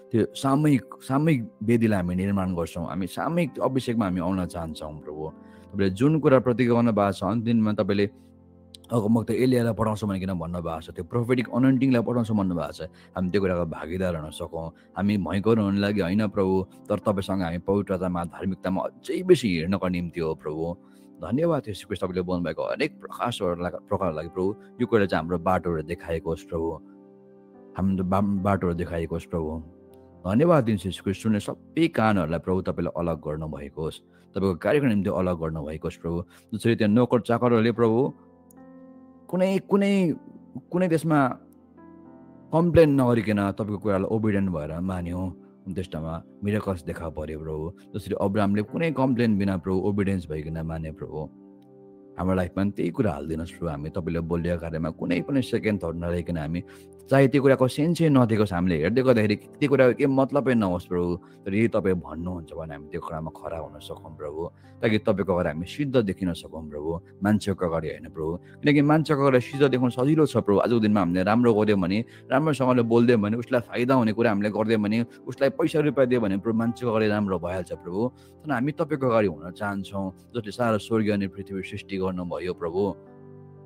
त्यो सामूहिक वेदीलाई हामी निर्माण गर्छौँ, हामी सामूहिक अभिषेकमा हामी आउन चाहन्छौँ प्रभु। तपाईँले जुन कुरा प्रतिज्ञा गर्नु भएको छ, अन्तिममा तपाईँले म त एलियालाई पठाउँछु भनेर भन्नुभएको छ, त्यो प्रोफेटिक अनन्टिङलाई पठाउँछु भन्नुभएको छ। हामी त्यो कुराको भागीदार हुन सकौँ। हामी भयङ्कर हुनु लागि होइन प्रभु, तर तपाईँसँग हामी पवित्रतामा, धार्मिकतामा अझै बेसी हिँड्नको निम्ति हो प्रभु। धन्यवाद यीशु ख्रीष्ट, तपाईँले बोल्नुभएको हरेक प्रकारको लागि प्रभु। यो कुरा चाहिँ हाम्रो बाटोहरू देखाएको होस् प्रभु, हाम्रो बाटोहरू देखाएको होस् प्रभु। धन्यवाद दिन्छु यीशु ख्रीष्ट, सुन्ने सबै कानहरूलाई प्रभु तपाईँले अलग गर्नुभएको होस्, तपाईँको कार्यको निम्ति अलग गर्नुभएको होस् प्रभु। जसरी त्यो नोकर चाकरहरूले प्रभु कुनै त्यसमा कम्प्लेन नगरिकन तपाईँको कुरालाई ओबिडियन्ट भएर मान्यो, त्यसमा मिराकल्स देखा पर्यो प्रभु। जसरी अब्राहमले कुनै कम्प्लेन बिना प्रभु ओबिडियन्स भइकन माने प्रभु। हाम्रो लाइफमा पनि त्यही कुरा हालिदिनुहोस् प्रभु। हामी तपाईँले बोलिएको कार्यमा कुनै पनि सेकेन्ड थर्ड नरहेकन हामी चाहे त्यो कुराको सेन्सै नदिएकोस्, हामीले हेर्दै गर्दाखेरि त्यो कुराको केही मतलबै नहोस् प्रभु, तर यही तपाईँ भन्नुहुन्छ भने हामी त्यो कुरामा खरा हुन सकौँ प्रभु, ताकि तपाईँको अगाडि हामी सिद्ध देखिन सकौँ प्रभु, मान्छेको अगाडि होइन प्रभु। किनकि मान्छेको अगाडि सिद्ध देखाउनु सजिलो छ प्रभु। आजको दिनमा हामीले राम्रो गऱ्यौँ भने, राम्रोसँगले बोलिदियो भने, उसलाई फाइदा हुने कुरा हामीले गरिदियो भने, उसलाई पैसा रुपियाँ दियो भने प्रभु मान्छेको अगाडि राम्रो भइहाल्छ प्रभु। तर हामी तपाईँको अगाडि हुन चाहन्छौँ, जसले सारा स्वर्ग अनि पृथ्वी सृष्टि गर्नुभयो प्रभु,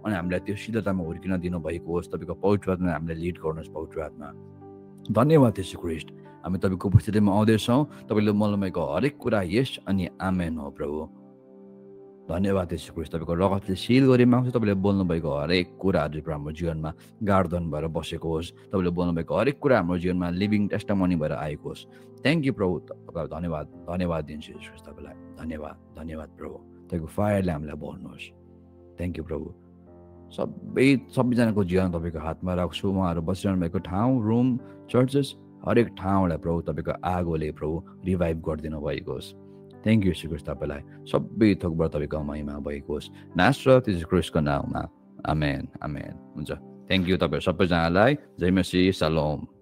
अनि हामीलाई त्यो सिद्धतामा हुर्किन दिनुभएको होस्। तपाईँको पवित्र आत्मा हामीलाई लिड गर्नुहोस् पवित्र आत्मा। धन्यवाद यीशु ख्रीष्ट, हामी तपाईँको उपस्थितिमा आउँदैछौँ। तपाईँले बोल्नुभएको हरेक कुरा यस अनि आमेन हो प्रभु। धन्यवाद यीशु ख्रीष्ट, तपाईँको रगतले सिल गरेमा आउँछ। तपाईँले बोल्नुभएको हरेक कुराहरू हाम्रो जीवनमा गार्दन भएर बसेको होस्। तपाईँले बोल्नुभएको हरेक कुरा हाम्रो जीवनमा लिभिङ टेस्टामनी भएर आएको होस्। थ्याङ्क यू प्रभु, तपाईँलाई धन्यवाद दिन्छु यीशु ख्रीष्ट, तपाईँलाई धन्यवाद प्रभु। तपाईँको फायरले हामीलाई बोल्नुहोस्। थ्याङ्क यू प्रभु। सबैजनाको जीवन तपाईँको हातमा राख्छु। उहाँहरू बसिरहनु भएको ठाउँ, रुम, चर्चेस, हरेक ठाउँलाई प्रभु तपाईँको आगोले प्रभु रिभाइभ गरिदिनु भएको होस्। थ्याङ्क यू यीशु ख्रीष्ट, तपाईँलाई सबै थोकबाट तपाईँको महिमा भएको होस्। नासरत यीशु ख्रीष्टको नाममा आमेन आमेन। हुन्छ, थ्याङ्क यू तपाईँ सबैजनालाई। जय मसीह, सलोम।